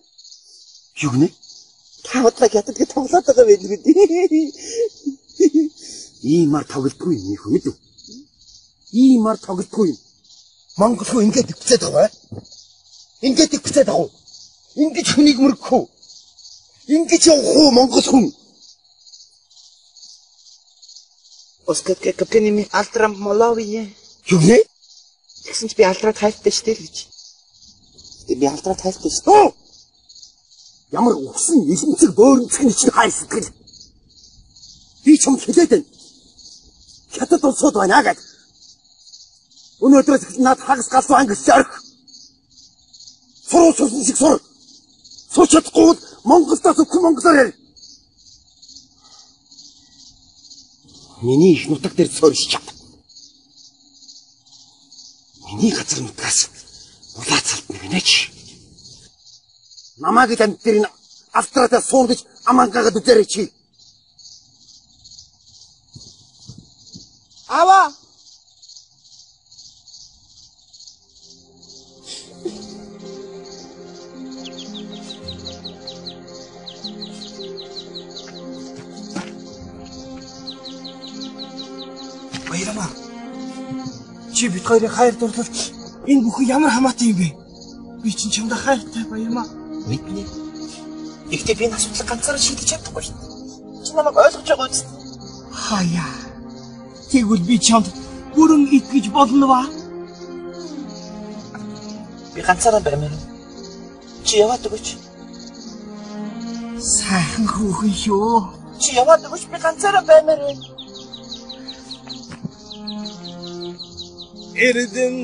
Юу гинэ? Та бодлоо хятад гэж тоглоод байгаа байх үү? Иймар тоглодгүй юм их мэдв. Иймар тоглодгүй юм. Монгол хүн ингэж ивцээд байгаа бай. Ингэж ивцээд байгаа уу? Ингэж хүнийг мөргөх үү? Ингэж явах уу Монгол хүн? Оскар капканими алтрам моловие. Юу гинэ? Тэгсэн чи би алдраад хайртай штэ л гэж. Би алдраад хайртай штэ. Ямар үхсэн илэнцэг бөөрөнцг нь чинь хай сэтгэл. Би чамд хэлээд байна. Хятад улсууд байна гэд. Өнөөдрөөс эхлэн над хагас галзуу ангис орхи. Суруу сусан шиг сур. Сурч чадахгүй бол Монголдоо зөвхөн монголоор яри. Миний их нутаг дээр суурьш чад. Миний газар нутгаас улаацалт нэгнэ ч. Намайг л амт дээр энэ австралиа суун гэж амангаагаад үзээрэй чи. Аваа. Баярмаа. Чи бид хоёрын хайр дурлал энэ бүхэн ямар хамаатай юм бэ? Би чинь чамд хайртай Баярмаа. Мэднэ. Гэхдээ би энэ асуудлыг ганцаараа шийдэж чадахгүй шүү дээ. Чи намайг ойлгож байгаа үст. Хаяа. Тэгвэл би чамд бүрэн итгэж болно ба? Би ганцаараа баймаар. Чи яваад өгөөч. Сайхан хүүхэн шүү. Чи яваад өгөөч, би ганцаараа баймаар байна. Эрдэн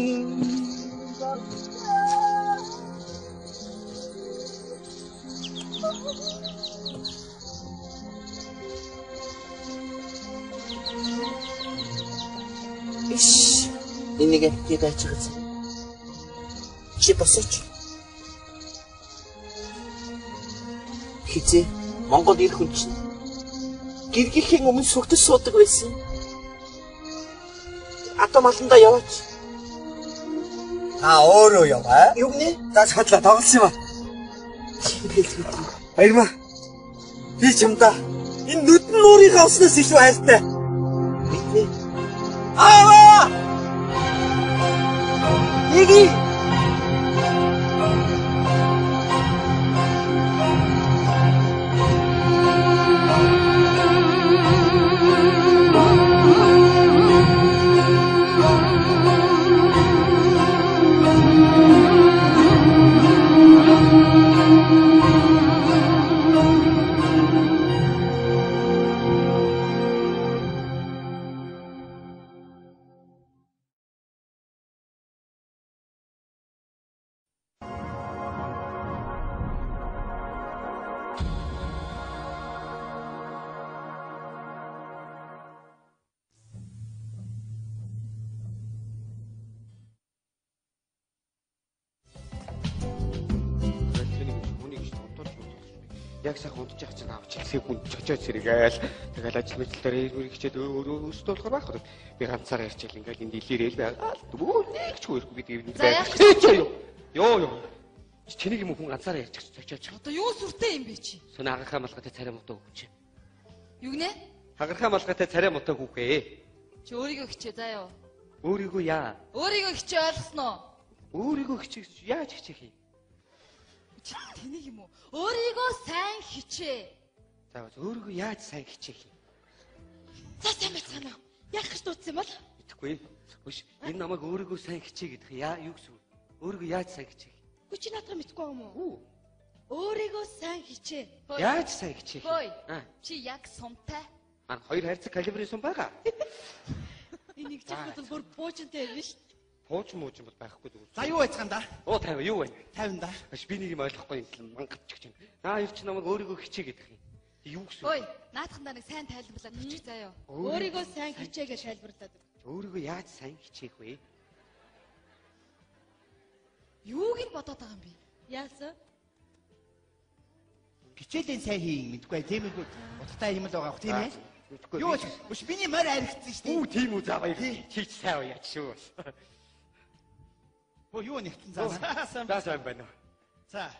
Иш. Энийг амтээ байж байгаа. Чи босооч. Хизээ Монгол ир хүн чинь гэргийнхэн өмнө сүгтэж суудаг байсан. Атом аландаа яваач. Та өөрөө яваа. Юу гинэ? За чадлаа тоглосон юм аа. Баярмаа. Би чамдаа энэ нүдэн нуурынхаа уснаас илүү хайртай. Мэднэ. Аваа! Иги! Яг сайхан унтж байгаа чинь авч хэлсээ хүн чочоо сэргээл. Тэгэл ажил мэдл дээр ирмэр хичээд өөрөө өстө болохоор байхгүй. Би ганцаараа ярьчихэл ингээл энд илэрэл байгаа. Дүү нэг ч хөрөхгүй би тийм. За яах вэ? Йоо ёо. Чиний юм хүн ганцаараа ярьчих цочооч. Одоо юу сүртэй юм бэ чи? Сүнэ хагархаа малгайтай царай муутай хүүч. Юу гинэ? Хагархаа малгайтай царай муутай хүүхээ. Чи өөрийгөө хичээ заа юу? Өөрийгөө яа? Өөрийгөө хичээ ойлгосноо? Өөрийгөө хичээх яаж хичээх юм? Чи тэнийг юм уу? Өөрийгөө сайн хичээ. За өөрийгөө яаж сайн хичээх юм? За сайн байцгаана уу? Яах гэж дуудсан юм бол? Мэдэхгүй. Биш энэ намайг өөрийгөө сайн хичээ гэдэг яа юу гэсэн үг? Өөрийгөө яаж сайн хичээх? Үгүй чи наадах мэдэхгүй юм уу? Өөрийгөө сайн хичээ. Яаж сайн хичээх? Хөөе. Чи яг сумтай. Ман хоёр хайрцаг калибрын сум байгаа. Энийг чих бол бүр пуужинтай юм шүү дээ. Пууч муучин бол байхгүй зүгээр. За юу байцгаана да? Оо 50 юу вэ? 50 да. Биш би нэг юм ойлгохгүй юм мангатч гэж юм. Наа ер чи намайг өөрийгөө хичээ гэдэг юм. Юу гэсэн? Хөөе. Наадхандаа нэг сайн тайлбарлаад өччих заа юу. Өөрийгөө сайн хичээ гэж тайлбарлаад. Өөрийгөө яаж сайн хичээх вэ? Юуг нь бодоод байгаа юм бэ? Яасан? Хичээлийн сайн хийн мэдгүй тийм үү? Утгатай юм л байгаа бох тийм ээ? Мэдгүй. Юу ч биш миний морь аригдсан шүү дээ. Үү тийм үү за баяр. Чи ч сайн яа шүү. Хөө юу нэгтэн заа. За сайн байна. За.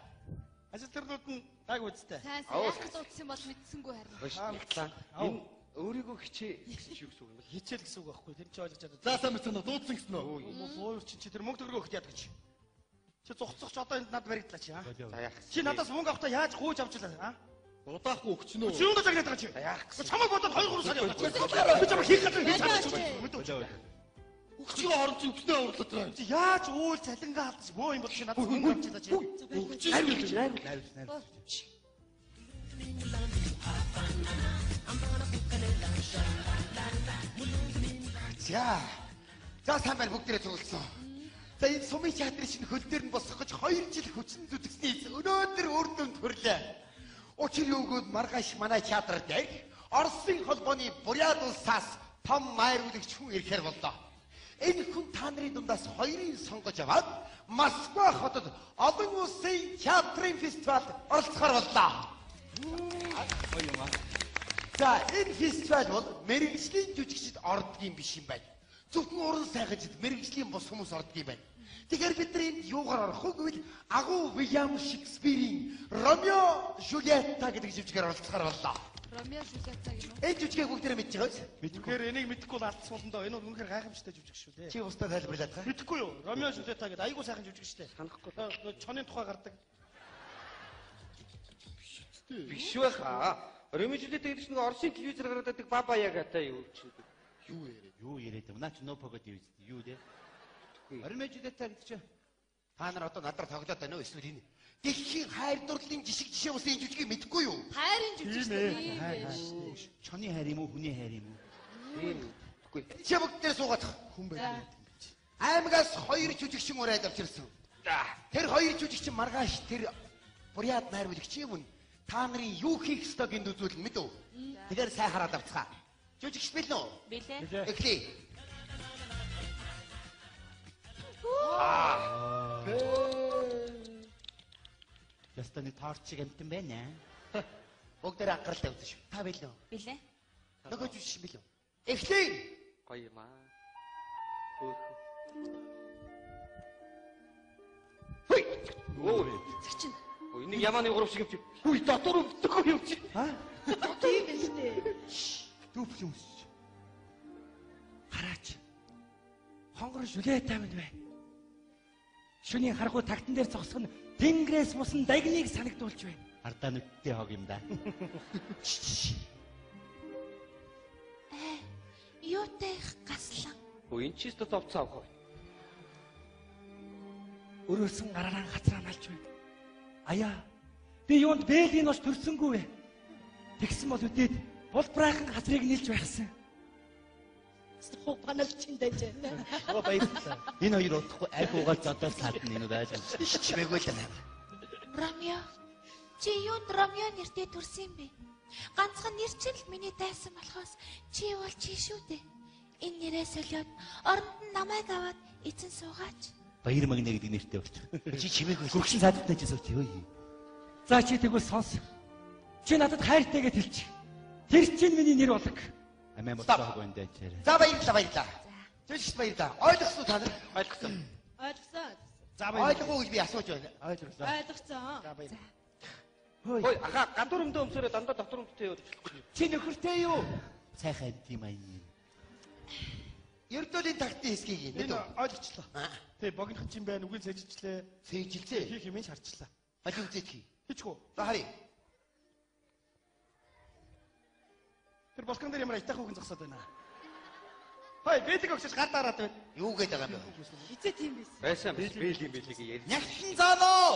Ажил төрнүүд нь даг үсттэй. Сайн сайн яах гэж дуудсан бол мэдсэнгүй харин. Биш нэгтлээ. Энэ өөрийгөө хичээ гэсэн чи юу гэсэн үг юм бэ? Хичээл гэсэн үг байхгүй. Тэр чи ойлгож чадаа. За сайн мэдсэн үү? Дуудсан гэсэн үү? Буур чи тэр мөнгө төгрөгөө өгөх яадаг чи. Чи зугцсах ч одоо энд над баригдлаа чи аа. За яах. Чи надаас мөнгө авахдаа яаж гуйж авч илаа аа? Удаахгүй өгчнөө. Чи юунд загнаад байгаа чи? За яах гэсэн. Чамайг бодоод 2 3 сар яваа. Би чамайг хийх газар хийж чадчих. Өгчгөө орон чи өгснөө уурлаад байгаа. Чи яаж уул цалингаа алдчих бөө юм бол чи надаас мөнгө авч илаа чи. Өгч Найруулж. За. За сайн байна бүгдээрээ цугласан. За энэ сумын театрын шинэ хөл дээр нь босгох гэж 2 жил хүчин зүтгэсний эц өнөөдөр үр дүнд хүрлээ. Учир юугүйд маргааш манай театр дээр Оросын холбооны Бурят улсаас том майруулагч хүн ирэхээр боллоо. Энэ хүн та нарын дундаас хоёрыг сонгож аваад Москва хотод олон улсын театрын фестивалд оролцохоор боллоо. За энэ фестивал бол мэргэжлийн жүжигчид ордог юм биш юм байна. Зөвхөн уран сайхажид мэргэжлийн бус хүмүүс ордог юм байна. Тэгэхээр бид нар энд юугаар орох вэ гэвэл агуу Уильям Шекспирийн Ромео Жульетта гэдэг жүжигээр оролцохоор боллоо. Ромео Жульетта гэнэ үү? Энэ жүжигийг бүгдээрээ мэдж байгаа биз? Үнэхээр энийг мэдэхгүй бол алдсан болно доо. Энэ бол үнэхээр гайхамшигтай жүжиг шүү дээ. Чи устдаа тайлбарлаад байгаа. Мэдэхгүй юу? Ромео Жульетта гэдэг айгүй сайхан жүжиг шүү дээ. Санахгүй. Чонын тухай гардаг. Биш байх аа. Ромео Жульетта гэдэг чинь нэг Оросын телевизээр гараад байдаг Баба Ягатай юу чи. Юу яриад? Юу яриад юм? Наа чи нөө погод юу юу дээ? Ромео Жульетта гэдэг чинь та нар одоо надраа тоглоод байна уу эсвэл энэ дэлхийн хайр дурлалын жишг жишээ ус энэ жүжигийг мэдэхгүй юу? Хайрын жүжиг шүү дээ. Тийм байх. Чоны хайр юм уу, хүний хайр юм уу? Тийм. Тэгэхгүй. Чи бүгдээрээ суугаад Хүн байдаг юм чи. аймагаас хоёр жүжигчин ураад авчирсан. Тэр хоёр жүжигчин маргааш тэр Бурят найруулагч юм нь та нарын юу хийх ёстойг энд үзүүлнэ мэдв. Тэгэхээр сайн хараад авцгаа. Жүжигч бэлэн үү? Билээ. Эхлэе. Яста нэг торчиг амтан байна. Бүгдээрээ анхааралтай үзэн шүү. Та бэлэн үү? Билээ. Нөгөө жүжигчин бэлэн үү? Эхлэе. Гоё юм аа. Хөөхөн. Хүй. Өө. Зочин. Өө энийг ямааны гурав шиг юм чи. Хүй дотор өвдөхгүй юм чи. Тийм биш үү? Дүүпл өмсч. Хараач. Хонгор Жульетта минь байна. Шөнийн харгуй тагтан дээр зогсох нь тэнгэрээс мусан дагныг санагдуулж байна. Ардаа нүдтэй хог юм да. Юутай их гаслан. Өө эн чи өстө зовцсон авах. Өрөөсөн гараараа хацраа налж байна. Аяа. Би юунд бээлийн ноч төрсөнгүү вэ? Тэгсэн бол үдээд булбраахан хацрыг нийлж байхсан. Паналчин дэж байна. Оо баярлалаа. Энэ хоёр удахгүй аль уугаал зодоод саадна энэ байж. Чимээгүй л байна. Ромео. Чи юунд Ромео нэртэй төрсөн юм бэ? Ганцхан нэр чинь л миний дайсан болохоос чи бол чи шүү дээ. Энэ нэрээ солиод оронд нь намайг аваад эзэн суугаач. Баяр магнэ гэдэг нэртэй болчих. Чи чимээгүй. Гүргшин саадтай чи сууч юу. За чи тэгвэл сонс. Чи надад хайртай гэж хэлчих. Тэр чинь миний нэр болог. Амиа бодлоогүй энэ дээр. За баярлалаа, баярлалаа. Зөвшт баярлалаа. Ойлгосон уу та нар? Ойлгосон. Ойлгосон. За баярлалаа. Ойлгоогүй гэж би асууж байна. Ойлголоо. Ойлгосон. За баярлалаа. Хөөе, аха гадуур өмдөө өмсөрөө дандаа дотор өмдтэй яваад болохгүй. Чи нөхөртэй юу? Сайхан амт юм аа. Ердөөлийн тагтны хэсгийг Энэ мэдв. ойлгочлоо. Тэ богинохон чинь байна, үгүй цэжичлээ. Цээжилцээ. Хийх юм шарчлаа. Аль үзээд хий. Хийчихүү. За харъя. Тэр балкон дээр ямар аятайхан хүүхэн зогсоод байна. Хой, бэлэг өгчөж гар дараад байна. Юу гээд байгаа юм бэ? Хизээ тийм байсан. Байсан бас бэлгийн бэлгийг ярь. Нягтлан зааноо.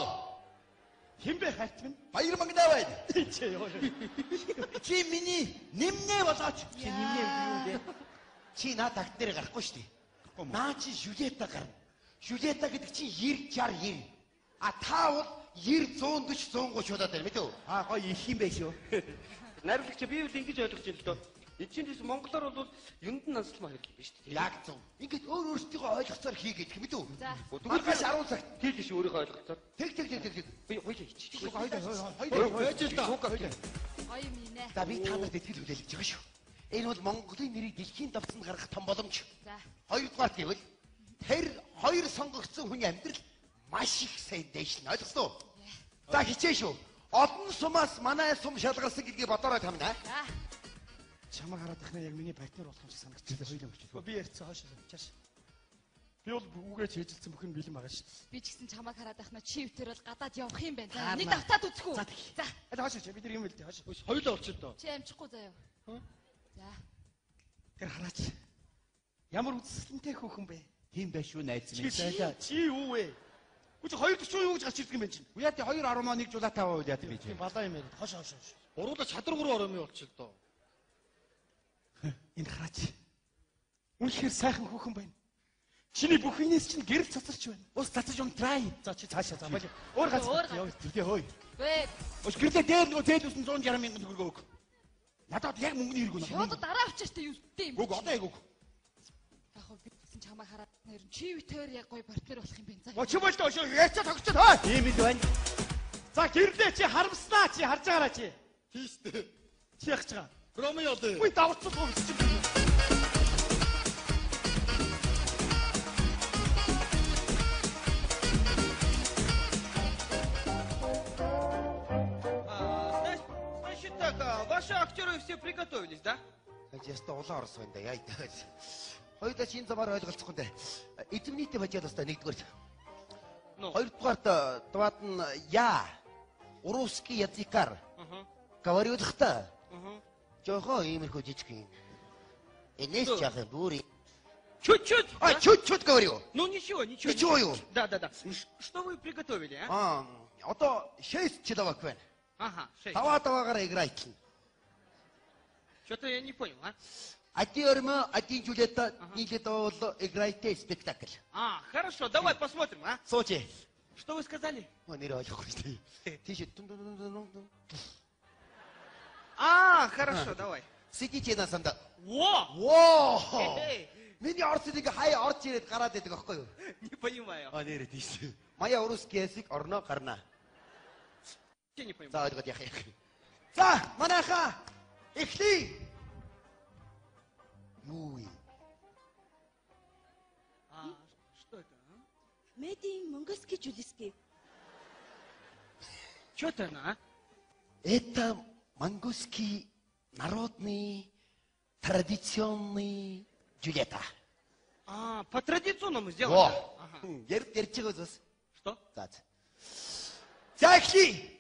Хин бэ хайрт минь? Баяр мангадаа байна. Чи ёо. Чи миний нэмнээ болооч. Чи нэмнээ юу вэ? Чи наа тагт дээр гарахгүй шүү дээ. Наа чи Жулиета гарна. Жулиета гэдэг чинь 90 60 90. А та бол 90 140 130 удаад байна мэдв үү? Аа гоё их юм байх шүү. Найруулагч би бол ингэж ойлгож байна л доо. Энд чинь тийс монголоор бол юнд нь нансалмаа хэрэг юм биш үү? Яг зөв. Ингээд өөр өөрсдийгөө ойлгоцоор хий гэдэг мэдв үү? За. Маргааш 10 цагт. Тэгэл биш өөрийнхөө ойлгоцоор. Тэг тэг тэг тэг тэг. Би хоёлаа хийчих. Хоёр Байж л да. Гоё юм инэ. За би та нарт итгэл хүлээлгэж байгаа шүү. Энэ бол Монголын нэрийг дэлхийн давцанд гаргах том боломж. За. Хоёрдугаар гэвэл тэр хоёр сонгогдсон хүний амьдрал маш их сайн дээшнэ. Ойлгосон уу? За хичээ шүү. Олон сумаас манай сум шалгарсан гэдгийг бодоорой тамна. За. Чамаг хараад ахна яг миний партнер болох юм шиг санагдчихлаа. Хоёлаа болчихлоо. Би ярьсан хойш чааш. Би бол үгээ чэйжилсэн бүх юм бэлэн байгаа шүү дээ. Би ч гэсэн чамайг хараад ахна чи өвтөр бол гадаад явах юм байна. За нэг давтаад үзэх үү? За тэгье. За. Аль хойш чи бид нар юм л дээ хойш. Хоёулаа болчихлоо доо. Чи амжихгүй заяа. За. Тэр хараач. Ямар үзэсгэлэнтэй хүүхэн бэ? Тийм байх шүү найз Чи минь. зайлаа. Чи юу вэ? Үгүй чи 240 юу гэж гарч ирдэг юм бэ чинь? Уяа тий 2 оромоо нэг жулаатай аваад яа би чи. Тийм балаа юм яриад. Хойш хойш хойш. Гуруула чадвар гурван ором болчихлоо доо. Энэ хараач. Үнэхээр сайхан хүүхэн байна. Чиний бүх инээс чинь гэрэл цацарч байна. Ус цацаж унтрай. За чи цаашаа за болио. Өөр газар. Өөр газар. Яв. Тэгтээ хөөе. Вэ. Өш гэрлээ дээр нөгөө зээл үсэн 160 мянган төгрөг өг. Надад яг мөнгөний хэрэг үнэ. Шууд дараа авчааштай юу тийм. Үгүй одоо яг үг. Яг хөө би гэсэн чамайг хараад нэр чи өвтөр яг гоё партнер болох юм байна. За. Оо чи болдоо шүү. Ярьцаа тогтцоод хой. Тийм л байна. За гэрлээ чи харамснаа чи харж байгаараа чи. Тийштэй. Чи яах гэж байгаа? Ромео лээ. Үгүй давцсан гоо чи. Значит так, ваши актеры все приготовились, да? Яста улаан орос байна да яа. Хоёулаа чи энэ замаар ойлголцохгүй дээ. Эзэмнийтэй бажаалаастай нэгдүгээр. Ну. Хоёрдугаарт дваад нь я. Русский языкар. Говорю та. Жохоо иймэрхүү жижиг юм. Энэс Что? яах юм бүр. Чуть-чуть. А да? чуть-чуть говорю. Ну ничего, ничего. Ничего юу? Да, да, да. Что вы приготовили, а? Аа одоо 6 человек байна. Ага, шесть. Таваа таваагаар играть. Что-то я не понял, а? Один Ромео, один Джульетта, нийлээд бол играйте спектакль. А, хорошо, давай посмотрим, а? Сууч. Что вы сказали? Өө нэр ойлгохгүй шүү дээ. Тийш тун тун тун тун тун. А, хорошо, давай. Сидите на санда. Во! Воо! Эй, Миний орс нэг хай орж ирээд гараад байдаг аахгүй юу? не понимаю. А нэрээ тийш. Мая русский язык орно гарна. Я не понимаю. За ойлгоод яах юм. За манайхаа эхлэе. Юу юм? А, что это, а? Made in монгольский жулиски. Что это она, а? Это монгольский народный традиционный Джульетта. А, по традиционному сделано. Во. да? Ага. Ярь ярьж байгаа зүс. Что? За. за. За эхлэе.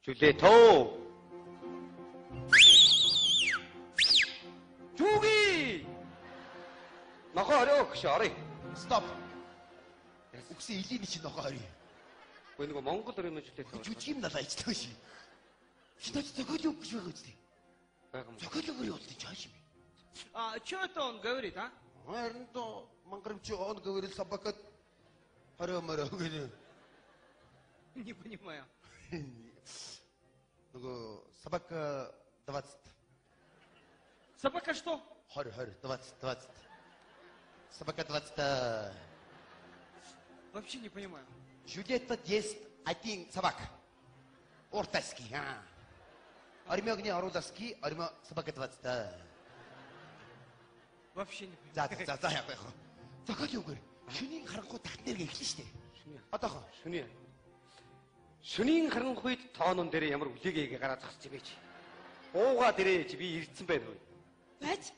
Жүлето. Жүги. Нохоо орио гэж орё. Стоп. Үгсэн илийн чинь нохоо орё. Үгүй нөгөө Монгол Ромео Жүлето. Жүжиг юм надад ажиллаа ши. Чи над зохиол юу гэж байгаа үстэй. байгаа юм. Зохиол өгөр явуулсан чааш юм. А, что это он говорит, а? Харин то мангарамч он говорил собака хорио морио гэнэ. Не понимаю. Нөгөө собака 20 Собака что? 20 20 20 20. Собака 20. Вообще не понимаю. Жюльетта ест один собак. Ортаски. Ормёгны орууласки, ормё собака 20. Вообще не понимаю. За за за яг яг. Зохиол юугаар шөнийн харанхуй тахт нэргээ эхэлнэ штэ. Одоохоо. Шөнийн. Шөнийн харанхуйд тоонон дээр ямар үлээгээ гараад зогсож юм бэ чи? Уугаа дээрээ чи би ирсэн байна хөө. Байж.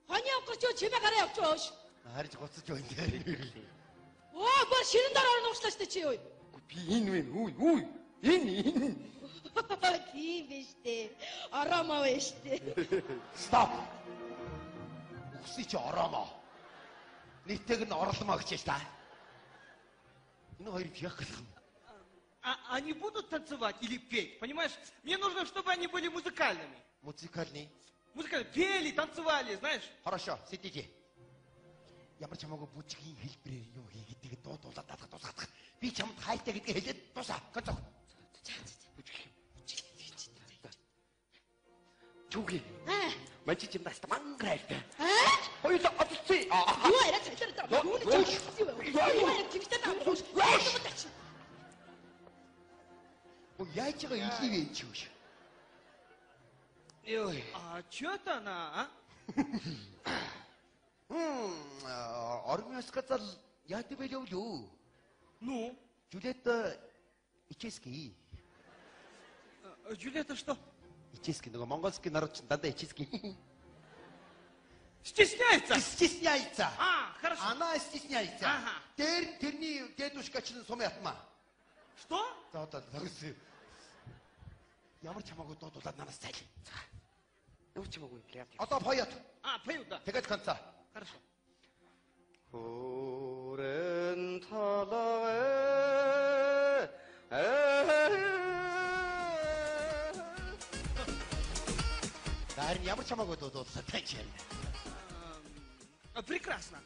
Хоны явах гэж чимээ гараа явчих өөш. Харж гоцож байна дээр. Оо, бүр ширэн дээр орно уучлаа штэ чи юу? Би энэ вэ? Үгүй үгүй. Энэ энэ. Тийм биш дээ. Ороомоо вэ штэ. Стоп. Үхсий чи ороомоо. Нийтэйг нь орломоо гэж та. Энэ хоёрыг яах гэх юм? А они будут танцевать или петь, понимаешь? Мне нужно, чтобы они были музыкальными. Музыкальный. Музыкальные. Пели, танцевали, знаешь? Хорошо, сидите. Ямар ч хамаагүй бүжгийн хэлбэрээр юу хийгээд дуудуулаад даадах дуусгах. Би чамд хайртай гэдгийг хэлээд дуусаа. Концог. Түүхий. Аа. Мажи чим наст мангар хайртай. Аа? Хоёулаа одолцъё. Юу яриа цалиар даа. Юу нэг чам юу вэ? Юу яриа тэгтэй даа. Юу тач. Оо яаж байгаа илий вэ чи юу? Йой. А чё это она, а? Ормё сказал, я тебя люблю. Ну? Жюльетта ический. Джульетта что? Ический нөгөө монгольский народ чинь дандаа ический. Стесняется? Стесняется. А, хорошо. Она стесняется. Ага. Тэр тэрний дедушка чинь сум ятма. Что? За одоо тогс. Ямар ч хамаагүй дуудуулаад нанаас зайл. За. Ямар ч хамаагүй юм. Одоо поёт. А, поют, да. Тэгээд конца. Хорошо. Хүрэн талаа. Харин ямар ч хамаагүй дуудуулаад тань юм. Прекрасно.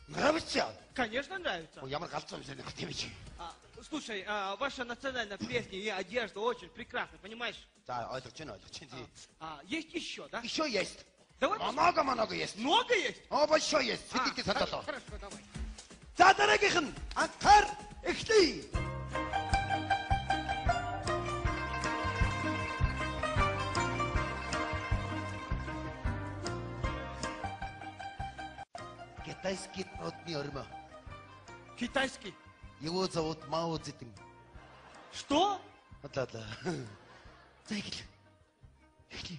Нравится? Конечно, нравится. Ой, ямар галзуу юм санах тийм ээ. Слушай, ваша национальная песня и одежда очень прекрасна, понимаешь? За, ойлгож байна, ойлгож байна. Есть еще, да? Еще есть. Давай. Много много есть. Много есть? О, большой есть. Сидите садаа. Хорошо, давай. За, дараагийнх нь анхаар эхлэе. Китайский народный ормё. Китайский? Его зовут Мао Цзэдун. Что? Да, да. За эхлэе. Эхлэе.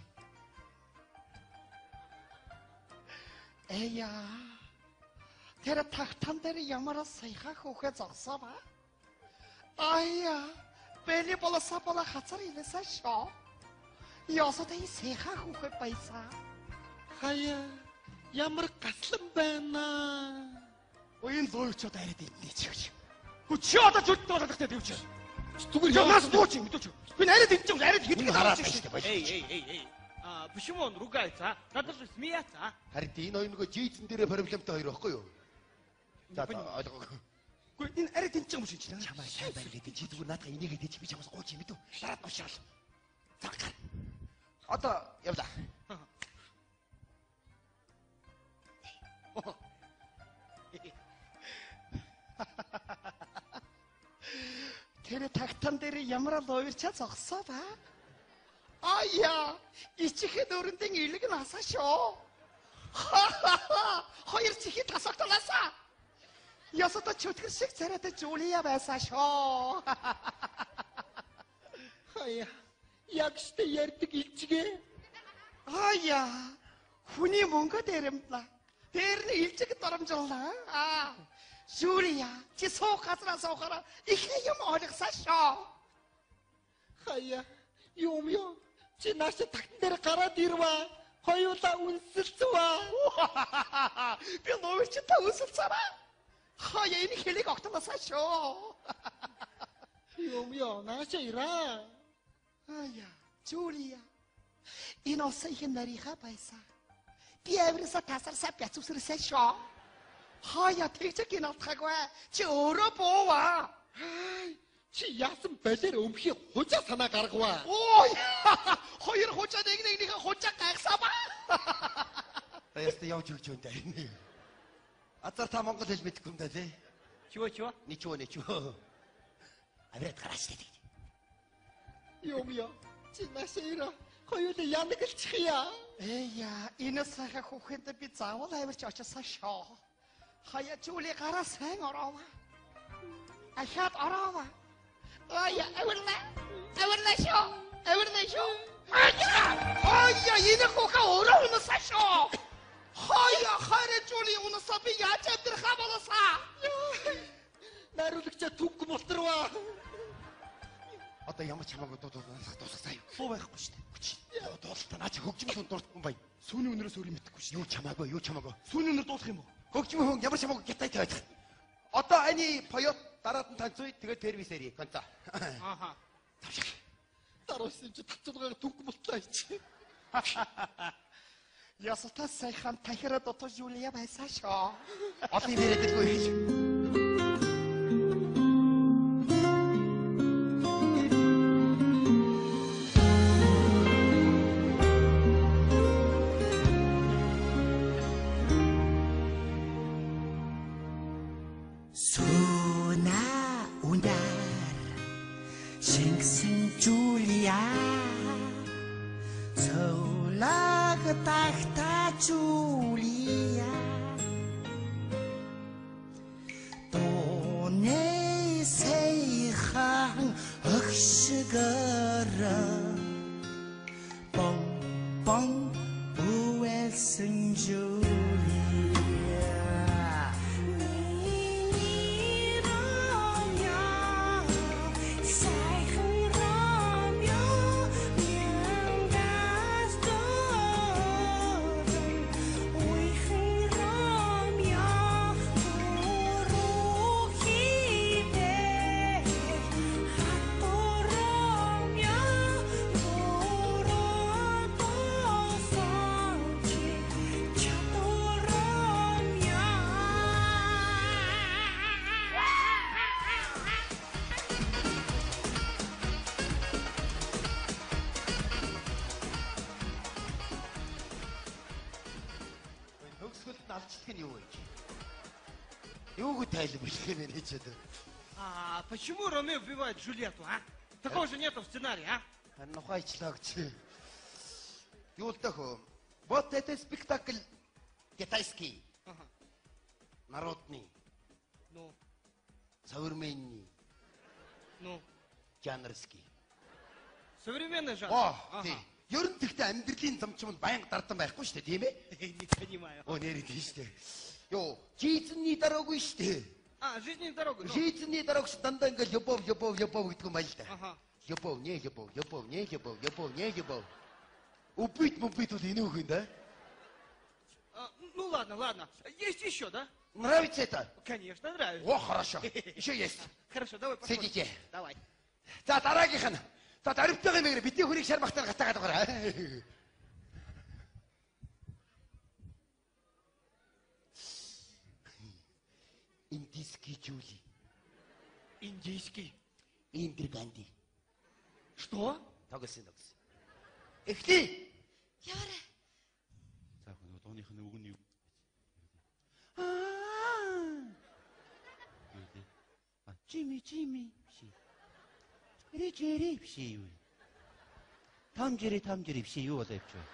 Эя. Тэр тагтан дээр ямар саяхан хүүхэ зогсоо ба. Ая. Бэли болосоо бола хацар илээсэн шоо. Ёсотой саяхан хүүхэ байсан. Хаяа. Ямар гаслан байна. Ой энэ луйч одоо арай дэнтнэ чи гэж. Хөө чи одоо зүлддэг болоод ихтэй тэгвч. Зүгээр Ямар бууч юм мэдээч. Би арай дэнтэж юм арай хэдэн хараад байна шүү дээ. Эй, эй, эй, эй. А, почему он ругается, а? Надо же смеяться, а? Харин энэ хоёр нөгөө жийзэн дээрээ проблемтай хоёр байхгүй юу? За ойлгоогүй. Үгүй энэ арай дэнтэж юм шиг чинь. Чамаа сайн байна гэдэг чи зүгээр наадах энийгээ дэж би чамаас гооч юм мэдүү. Дараад уушаал. За гар. Одоо явлаа. Тэр тагтан дээр ямар луйрчаа зогсоо ба. Ая, ичихэд өрөндөн илэг насаа шоо. Хоёр чихээ тасагталаасаа. Ясата чөтгөр шиг царайтай Жулия байсан шоо. Хаяа, яг штэ ярьдаг илчгээ. Ая, хүний мөнгө дээрэмдлээ. Тэр нь илжиг доромжлаа. Аа, Жулия, чи суух газраа суухаараа их юм ойлгосон шоо. Хаяа, юм юу? Чи нааш тагтан дээр гараад ирвэ. Хоёулаа үнсэлцвэ. Би луйрч та үнсэлцээрээ. Хаяа энэ хэлийг огтлоосаа шоо. Юм юу, нааш ираа. Ая, Жулия. Энэ усан их нарийнхаа байсан. Би авирсаа тасарсаа бяцүсэрсэн шоо. Хаяа тэгж гиналтхаагүй. Чи өөрөө бууваа. Чи яасан балер өмхий хужаа санаа гаргаваа. Ой! Хоёр хужаа нэг нэгнийхээ хужаа гайхсаа ба. Ястаа явж өгч юм даа. Азар та монгол хэл мэдэхгүй юм да тий. Чего, чего? Ничего, ничего. Авираад гараач тий. Юм яа. Чи машира. Хоёулаа янагалчихъя. Эя, энэ сайхан хүүхэндээ би заавал авирч очсон шоо. Хаяа Жули гараа сайн ороова. Ахаад ороова. Ая, авирлаа. Авирлаа шоо. Авирлаа шоо. Ая, энэ хүүхэн өөрөө унасаа шоо. Хаяа, хараа Жули унасаа би яаж амьдрахаа болосаа. Найруулагчаа түггүй болтроо. Одоо ямар ч хамаагүй дуусгасан юу? Суу байхгүй шүү дээ. Дуулалтаа наа чи хөгжим хүн дурдсан бай. Сүүний өнөрөөс өөр юм мэдэхгүй шүү. Юу ч хамаагүй, юу ч хамаагүй. Сүүний өнөр дуулах юм уу? Хөгжим хүн ямар ч хамаагүй гитар тавиад. Одоо ани поёт дараад нь танцуй тэгээд первый серии конца. Аха. Тавшиг. Даруулсан чи татцуулгаар түггүй болтлоо чи. Ясата сайхан тахира дотор Жулия байсан шоо. Олон юм яриад байлгүй хийж. Суна ундар шингсэн Жулия Цоулаг тахта Жулия Дооны сайхан өгшгөрө Бон бон үэлсэн Жулия Миний Ромео, сайхан Ромео, мянгаас дөрвөн. Уйхан Ромео, уруу хивээ. Хатуу Ромео, буруу дуусан чи чадуу Ромео. Төгсгөлд нь алчлах нь юу вэ? Юуг тайлбарлах юм бэ чи одоо? А почему Ромео убивает Джульетту, а? Такого же нету в сценарии, а? Нухайчлаа гэж. Юу л дах вэ? Вот это спектакль китайский, Ага. народный, Ну, современный, ну. жанрский. Современный жанр. Оо, Ага. тий. Ер нь тэгтээ амьдралын зам ч юм байнга дардан байхгүй шүү дээ, тийм ээ? Не понимаю. Оо, нэрээ тийм шүү дээ. Йоо, жизнь дорогу шүү дээ. А, жизненная дорога. Ну. Жизнь дорог ш дандаа ингээл любовь, любовь, любовь гэдэг юм байл та. Ага. Любовь, не любовь, любовь, не любовь, любовь, не любовь. Убить, убить бол энэ үг юм да. А, ну ладно, ладно. Есть еще, да? Нравится это? Конечно, нравится. О, хорошо. Еще есть. Хорошо, давай посмотрим. Сидите. Давай. За дараагийнх нь. За дарвтайгаа юм бидний хүрийг шар махтаар гатаагаад байгаа. Индийский Жули, Индийский. Индир Ганди. Что? Тогсон тогсон. Эхлэе. Яваарай. За нөгөө дууных нь үг нь юу? Аа. Жими Жими биш. Жери Жери биш юу? Том Жери Том Жери биш юу болоо явчих.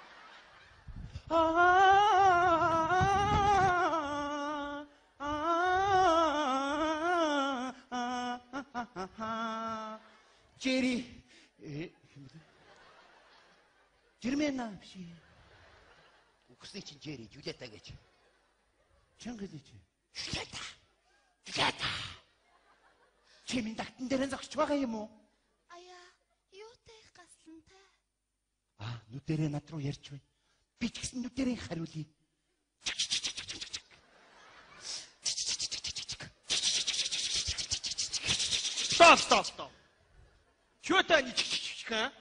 Аа. Жери. Жирмена биш. Үхсний чинь Жери Жулиета гэж. Чанга хэлээч. Жулиета. Жулиета. Чи минь тагтан дээр зогсож байгаа юм уу? Аяа, юутай их гаслантай. Аа, нүдэрээ над руу ярьж байна. Би ч гэсэн нүдэрээ хариулъя. Стоп, стоп, стоп. Чего это они чик-чик-чик, а?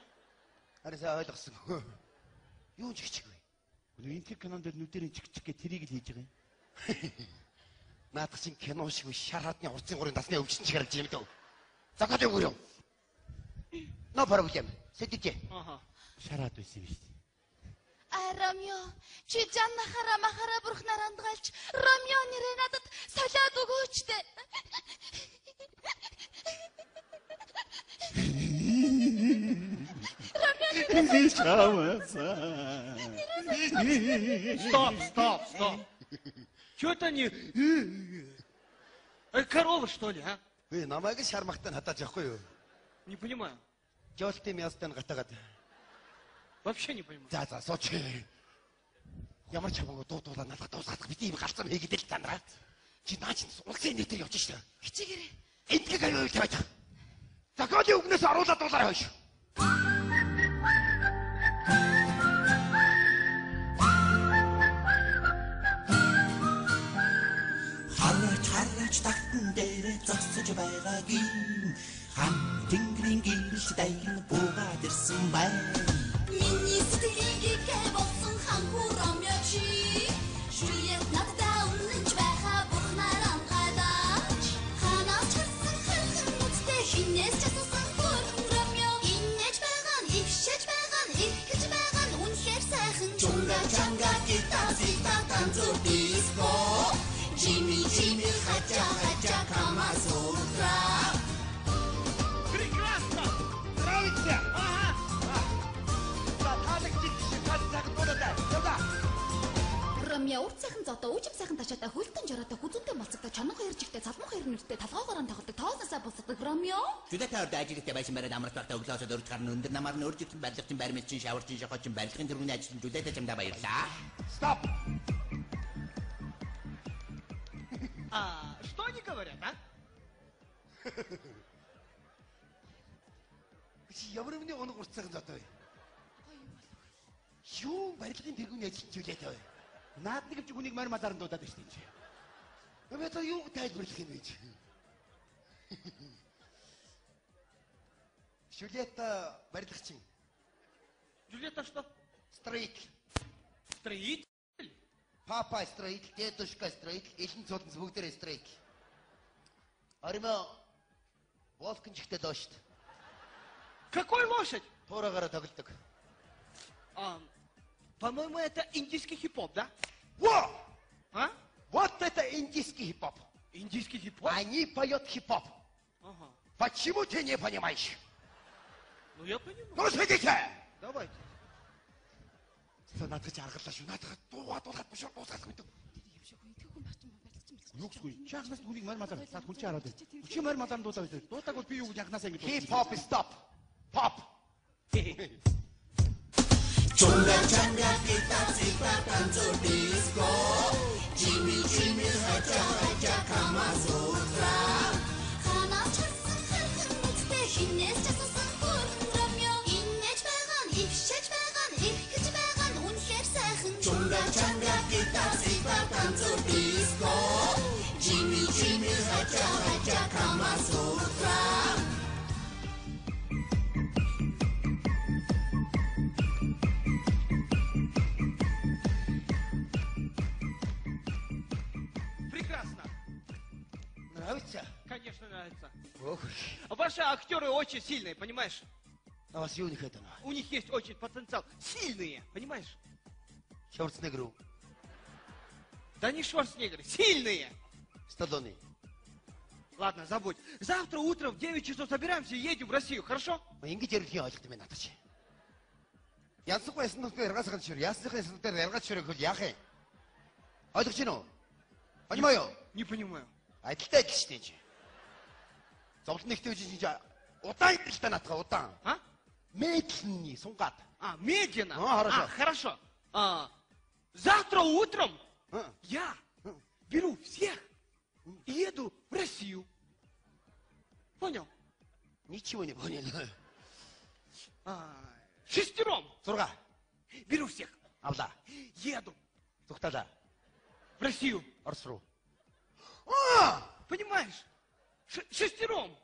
Харин сайн ойлгосон. Юу чиг чиг вэ? Нөгөө энтэг кинон дээр нүдэрээ чиг чиг гэ тэрийг л хийж байгаа юм. Наадах чинь кино шиг биш шар хадны урцын гурын тасны өвчин чиг харж юм дөө. Загад юу юм? No problem. Сидите. Ага. Шараад байсан юм шүү дээ. А Ромео, чи жаннахара махара бурхнаар андгаалч Ромео нэрээ надад Чамасан. Стоп, стоп, стоп. Чего это они? Корова, что ли, а? Үй, намайг шармахтай хатааж явахгүй юу? Не понимаю. Жолтын мястай гатагаад. Вообще не понимаю. За за сууч. Ямар ч хамаагүй дуу дуулаа надад дуусгах би тийм галзуу хийгээд л танараа. Чи наа чинь улсын нийтээр явж штэ. Хичээгээрэй. Эндгийг аюул тавиад. Зохиолын үгнээс оруулаад дуулаарай хойш. Хараач хараач тагтан дээрээ зогсож байгаагийн хан тэнгэрийн гэрэл дайган буугаад ирсэн байна. Миний сэтгэлийг гээ болсон хан хүү Ромео чи Жюльет надад үнэнч байхаа бурхнаар амгаалаач. Ханаас харсан хархан нүдтэй хинээс ч асуусан хөрхөн Ромео. Инээж байгаа нь ившээж байгаа нь эрхэж байгаа нь үнэхээр сайхан. Чунга чанга гитар зита танцор диско. Жими жими хача хача камасутра. Прекрасно! Нравится? Ага. За таалагдчих чи та цагт дуулаа. Явда. Ромео урт сайхан зодоо, үжим сайхан ташаатай, хөлтөн жороотой, хүзүүнтэй болцогтой, чонон хоёр жигтэй, салман хоёр нэртэй, толгоогоор нь тоглодог, тоосноосоо бусгадаг Ромео. Жүлэтэй орд ажилттай байсан бариад амарч байхдаа өглөөсөө дөрж гарна өндөр намаар нь өөрчлөлтөн барилгачин баримтчин шаварчин шохочин барилгын тэргүүний ажилтан Жүлэтэй чамдаа баярлаа. Стоп. А, что они говорят, а? Чи ямар өмнө оног урт сайхан зодоо вэ? Юу барилгын тэргүүний ажилтан Жүлэтэй вэ? Наад нэг ч хүнийг морь малаар нь дуудаад байна шүү дээ. Би одоо юу тайлбарлах юм бэ? Жюльетта барилгачин. Джульетта что? Строитель. Строитель? Папа строитель, дедушка строитель, элэн цуудас бүгдээрээ строитель. Оримоо Волкин чихтэй лошд. Какой лошадь? Туураагаараа тоглодог. А, по-моему, это индийский хип-хоп, да? Во! А? Вот это индийский хип-хоп. Индийский хип-хоп? Они поют хип-хоп. Ага. Почему ты не понимаешь? Ну, я понимаю. Ну, сидите! Давайте. За надад чи аргалаа шүү. Надад дуугаа дуулаад бушуу дуусгах мэдв. Юм шиг хүн хүн байх юм барилгачин барилгачин. Юу гэсгүй. Чи анхнаас нь хүнийг морь малаар цаад хүн чи хараад байна. Чи морь малаар нь дуулаа байсан. Дуудааг бол би юу гэж анхнаасаа ингэж. Хип-хоп стоп. Pop. Чунга чанга гитар зита танцор диско. Жими жими хача хача камасутра. Ханаас харсан хархан нүдтэй хинээс ч асуусан хөрхөн Ромео. Инээж байгаа нь ившээж байгаа нь эрхэж байгаа нь үнэхээр сайхан. Чунга чанга гитар зита танцор диско. Жими жими хача хача камасутра. Прекрасно. Нравится? Конечно, нравится. Ох. Ваши актеры очень сильные, понимаешь? А вас юу нэхэд байна? У них есть очень потенциал. Сильные, понимаешь? Шварценеггер үү? Да не Шварценеггер, сильные! Сталлоне. Ладно, забудь. Завтра утром в 9 часов собираемся и едем в Россию, хорошо? Ингэж ярих юм ойлгох юм надад чи. Янсахгүй ясан нүдээр яргаасах шүр, ясных ясан нүдээр яргаач шүр гэвэл яах юм? Ойлгож байна уу? Понимаю? Не понимаю. Адилтай адил шүү дээ чи. Зовлон нэгтэй үжин чи удаан л та наадах удаан. А? Медленный сунгаад. А, медленно. А, хорошо. А, хорошо. А, завтра утром я беру всех и еду в Россию. Понял? Ничего не понял. А, шестером. 6. Беру всех. Авлаа. Еду Зүгталаа. в Россию. Орос руу. Аа! Понимаешь? Шестером.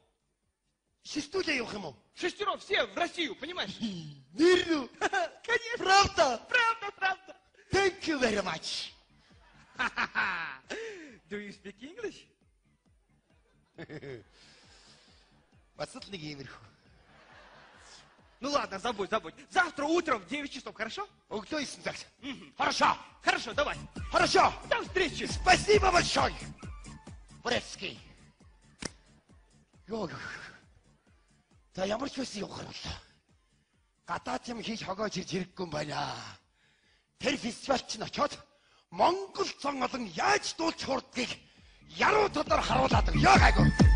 Шестүүлээ явах юм уу? Шестером все в Россию, понимаешь? Нэр үү? Конечно. Правда? Правда, правда. Thank you very much. Do you speak English? Бас л нэг иймэрхүү. Ну ладно, забудь, забудь. Завтра утром в 9 часов, хорошо? Өглөө 9 цагт. Хорошо. Хорошо, давай. Хорошо. До встречи. Спасибо большое. Брецкий. Йоо. За ямар ч байсан явах боллоо. Гадаад юм хийж хогоож ирж хэрэггүй юм байна. Тэр фестивал чинь очиод Монгол цон олон яаж дуулж хурдгийг яруу талаар харуулад өгье гайгүй.